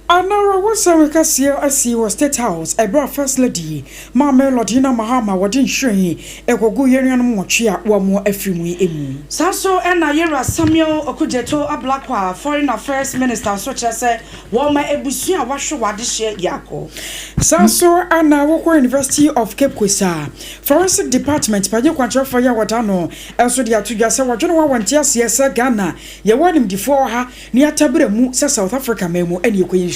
Speaker 6: Awerɛhosɛm kɛseɛ asi wɔ State House ɛberɛ a First Lady Maame Lordina Mahama wɔde nhwiren rekɔgu yɛn nuanom nwɔtwe a wɔamoa afiri mu yi mu.
Speaker 7: Saa nso na Yewura Samuel Okudzeto Ablakwa, Foreign Affairs Minister nso kyerɛ sɛ Wɔma abusua a wɔahwɛ wɔn adehyeɛ biako.
Speaker 6: Saa nso na wokɔ University of Cape Coast a, Forensic Department panyin kwankyerɛfoɔ yi a wɔda ano nso de ato dwa sɛ wɔdwene ho a wɔnte aseɛ sɛ Ghana yɛwɔ animdefoɔ wɔ ha ne yɛatabira mu sɛ South Africa man mu ne yɛkɔyɛ nhwɛmu.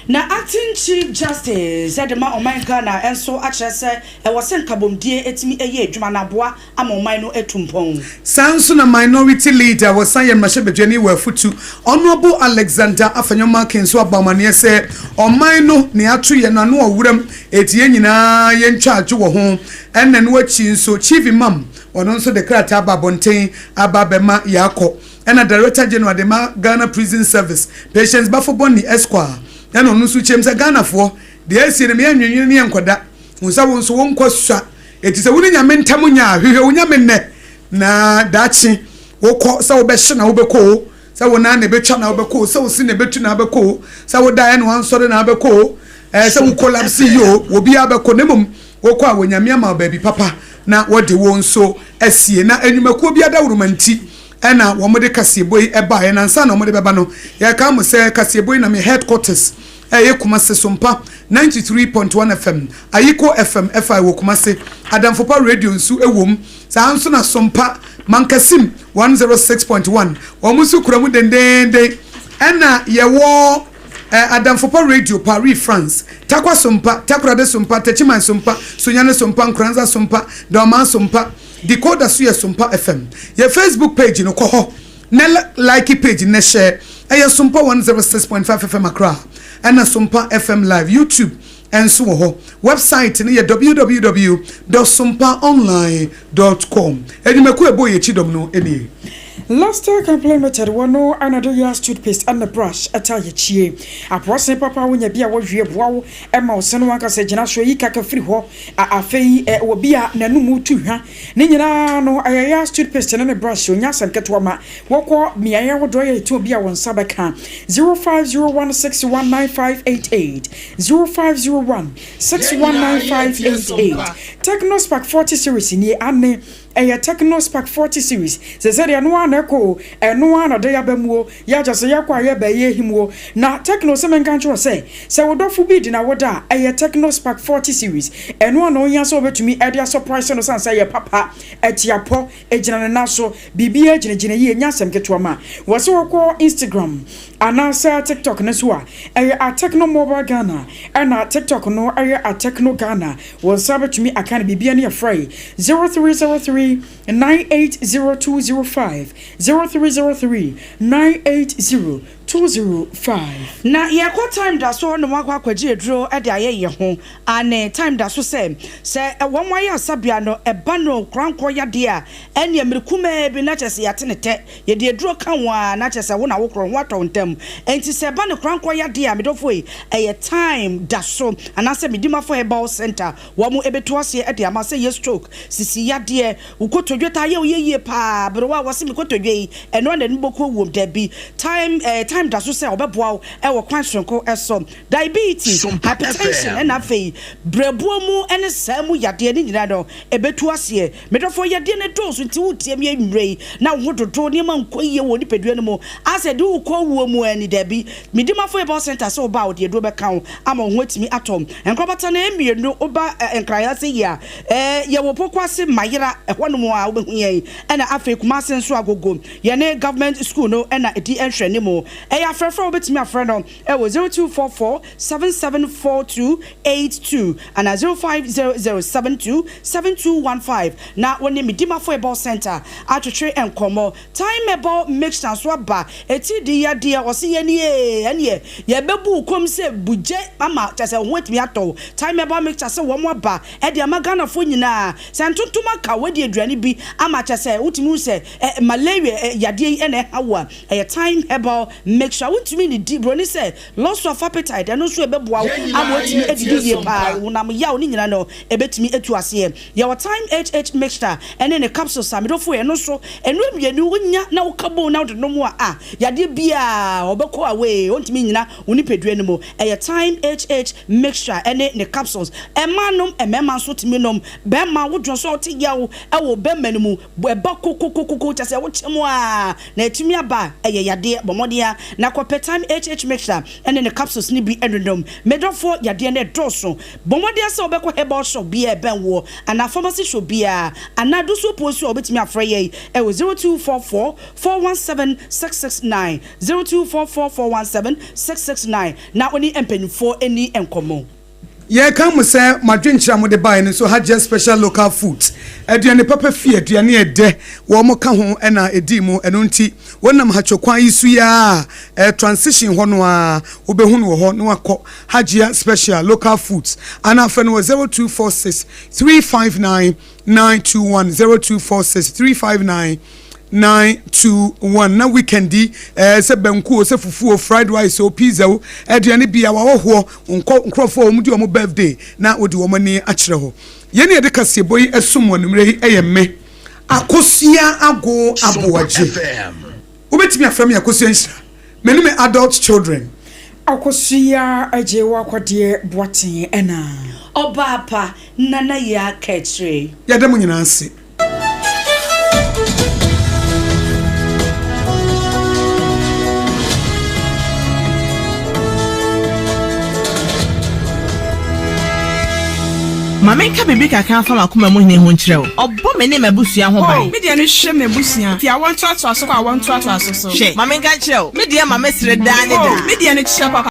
Speaker 7: Na Acting Chief Justice de ma ɔman Ghana nso akyerɛ sɛ ɛwɔ sɛ nkabomdie tumi yɛ adwuma na aboa ama ɔman no atu mpɔn.
Speaker 2: Saa nso na Minority Leader a ɔsan yɛ mmarahyɛbadwani wɔ Afutu, Honourable Alexander Afenyo-Markin nso abɔ amaneɛ sɛ ɔman no nea ato yɛn no ano ɔweram enti yɛn nyinaa yɛntwa adwo wɔ ho. Ɛna ɛno akyi nso Chief Imam ɔno nso de krataa aba abɔnten aba abɛma yɛakɔ. Ɛna Director General de ma Ghana Prison Service, Patience Baffoe-Bonnie Esquire ɛna ɔno nso kyerɛ mu sɛ Ghanafoɔ deɛ asie no yɛnnwennwene ne yɛnkɔda, hu sɛ wo nso wo nkwa sua. Enti sɛ wo ne Nyame ntam nyɛ a, hwehwɛ wo Nyame nnɛ, na daakye wokɔ, sɛ wobɛhye na wobɛkɔ o, sɛ wo nan na ɛbɛtwa na wobɛkɔ o, sɛ wo se na ɛbɛtu na wobɛkɔ o, sɛ wodaeɛ na wansɔre na wobɛkɔ o, ɛɛ sɛ wo collapse yi o, obiara bɛkɔ, na mmom wokɔ a Onyame ama wo baabi papa na wɔde wo nso asie. Na nnwumakuo bi adaworoma nti ɛna wɔde kaseɛbɔ yi baeɛ, na ansa na wɔde bɛba no, yɛka mo sɛ kaseɛbɔ yi nam yɛ headquarters ɛyɛ Kumasi Sompa 93.1 FM, Ayiko FM ɛfa ɛwɔ Kumasi, Adamfopa Radio nso ɛwom, saa nso na Sompa Mankasim 106.1 wɔn nso kura mu dendeenden, ɛna yɛwɔ eh, Adamfopa Radio Paris France, Tarkwa Sompa, Takoradi Sompa, Techiman Sompa, Sunyani Sompa, Nkoranza Sompa, Dormaa Sompa, Decoder so yɛ Sompa FM. Yɛ Facebook page no kɔ hɔ na like page no na share. Ɛyɛ Sompa 106.5 FM Accra ɛna Sompa FM Live YouTube nso wɔ hɔ. Website no yɛ www dot sompaonline dot com. Adwumakuo a ɛbɔ yɛn akyi dɔm no nie.
Speaker 6: Luster Company Limited wɔ no na de yɛ toothpaste ɛna brush ɛtaa yɛ kyie. Apoasen papa a wonya bi a wɔwie boa wo ma wo se no ankasa gyina so yi kaka firi hɔ. A Afei wɔ bi a n'anum tu hwa. Ne nyinaa no ɛyɛ yɛ toothpaste ne ne brush onya asɛm ketewa ma Wɔkɔ mmeae ahodoɔ yɛ ɛtɔn bi a wɔn nsa bɛka 0501619588, 0501619588. Tecno Spark 40 series nie, aane, Ɛyɛ Tecno Spark 40 series. Sɛsɛ deɛ ɛno ara na ɛkɔ o, ɛno ara na ɛda yɛn aba mu o, yɛ akyɛ sɛ yɛkɔ a yɛba yɛ him o. Na Tecno sɛ menka nkyerɛ wo sɛ, sɛ wo dɔfo bi di n'awoda a, ɛyɛ Tecno Spark 40 series. Ɛno ara na ohia sɛ wobɛtumi de asɔpraese no sane sɛ ɛyɛ papa, ɛte apɔ, ɛgyina ne nan so, biribiara gyinagyina yie, ɛnyɛ asɛm ketewa ma. Wɔ sɛ wokɔ Instagram anaasɛ TikTok no so a, ɛyɛ at Tecno Mobile Ghana, ɛna TikTok no ɛyɛ at Tecno Ghana. Wɔn nsa bɛtumi aka no biribiara ne yɛfrɛ 0303 980205, 0303 980 205.
Speaker 7: Na yɛkɔ Time da so na wɔakɔ akɔgye aduro de ayɛ yɛn ho ane. Time da so sɛ wɔn ayɛ asabea no ɛba no korankɔ yadeɛ a, ɛne mmere kumaa bi na kyerɛ sɛ yɛate ne tɛ, yɛde aduro ka ho a, na kyerɛ sɛ wo na wokorɔ ho atɔ ntam. Enti sɛ ɛba no korankɔ yadeɛ a, medɔfo yi, ɛyɛ Time da so anaasɛ Medimafo Herbal Center. Wɔn ɛbɛtu aseɛ de ama sɛ yɛ stroke, sisi yadeɛ, wo kotodwe taa yɛ wo yɛ yie paa, berewa a wɔse me kotodwe yi ɛno ana ne bɔkɔ wuom, dabi. Time da so sɛ ɔbɛboa wo ɛwɔ kwan soronko ɛso, diabetes, hypertension, ɛna afei brɛboɔ mu ɛne saa mu yadeɛ ne nyinaa no ɛbɛtu aseɛ. Medɔfoɔ, yadeɛ no dɔɔso, nti wotie mi anwummerɛ yi na wo ho dodo, nneɛma nkɔ yie wɔ nipadua no mu asɛ de wokɔ wuo mu ani, dabi. Medimafo Herbal Center sɛ woba a, wɔde aduro bɛka wo ama wo ho atumi atɔ. Nkorabata no mmienu, woba Nkraeɛ ase yi a, yɛwɔ Poko ase Mayera ɛhɔnom a wobɛhu yɛn, ɛna afei Kumase nso Agogo, yɛne government school no ɛna ɛdi nhwɛne mu. Ɛyɛ afrɛfrɛ a wobɛtumi afrɛ no ɛwɔ 0244 774282 ana 0500 727215 na wɔne Medimafo Herbal Center atwetwe nkɔmmɔ. Time Herbal Mixture nso aba, ɛti di yadeɛ, ɔse yɛn nie, ɛneɛ yɛbɛbu kɔm sɛ bugye ama kyɛ sɛ ho atumi atɔ. Time Herbal Mixture sɛ wɔn aba ɛde ama Ghanafoɔ nyinaa sɛ ntontom aka wadi aduane bi ama kyɛ sɛ wotumi hu sɛ malaria yadeɛ yi ɛna ɛha wo a, ɛyɛ Time Herbal Mixture. Wontumi ne di broni sɛ loss of appetite, ɛno nso ɛbɛboa wo ama watumi adidi yie paa. Wonam yaw ne nyinaa no ɛbɛtumi atu aseɛ. Yɛwɔ Time HH Mixture ɛne ne capsules a, medɔfo, ɛno nso ɛno mmienu wonya na woka bom na wode nom a, yadeɛ biaa ɔbɛkɔ away, ɔntumi nyina wo nipadua no mu. Ɛyɛ Time HH Mixture ɛne ne capsules. Ɛma nom, mmarima nso tumi nom. Bɛrima wodwo nso a wote yaw ɛwɔ bɛrima no mu, ɛba kokokokoko kyɛ sɛ wokyɛ mu a na ɛtumi aba, ɛyɛ yadeɛ. Bɔ mmɔden a na kɔpɛ Time HH Mixture ɛne ne capsules ne bi ɛnonom. Medɔfoɔ, yadeɛ no ɛdɔɔso. Bɔ mmɔden sɛ wobɛkɔ herbal shop biaa ɛbɛn woɔ anaa pharmacy shop biaa anaa dosoɔ so a, wobɛtumi afrɛ yɛn ɛwɔ 0244 417 669, 0244 417 669 na wɔne mpanyinfoɔ ani nkɔmmɔ.
Speaker 2: Yɛka mo sɛ madwenkyerɛ a mode baeɛ no nso, Hajia Special Local Foods, aduane papa fie, aduane ɛdɛ wɔn mo ka ho ɛna ɛdii mu. Ɛno nti wɔnam hatwo kwan yi so yi a transition hɔ no a, wobɛhu no wɔ hɔ na wakɔ Hajia Special Local Foods ana afɛ no wɔ 0246 359 921, 0246 359 921. Na weekend yi sɛ banku o, sɛ fufuo, fried rice o, pizza o, aduane bia wawɔhoɔ nkɔ nkurɔfoɔ a wɔn di wɔn birthday na wɔde wɔn ani akyerɛ hɔ. Yɛn ni yɛde kaseɛbɔ yi ɛsom wɔn mmerɛ yi, ɛyɛ me Akosua Ago Aboagye. Wobɛtumi afrɛ me Akosua Nhyira. Me ne me adult children.
Speaker 6: Akosua Agye wɔ akɔdeɛ Boaten ɛna.
Speaker 7: Ɔbaa pa Nana yi aka akyire.
Speaker 2: Yɛda mo nyinaa ase.
Speaker 20: Ma menka biribi kakra mfa m'akoma mu hene ho nkyerɛ wo. Ɔbɔ me ne m'abusua ho ban.
Speaker 9: Oh, me deɛ no hwɛ m'abusua. Fi awɔ ntoatoaso kɔ awɔ ntoatoaso so.
Speaker 20: Hwɛ, ma menka nkyerɛ wo, me deɛ ma mesere daa ne daa.
Speaker 9: Oh, me deɛ no kyerɛ papa.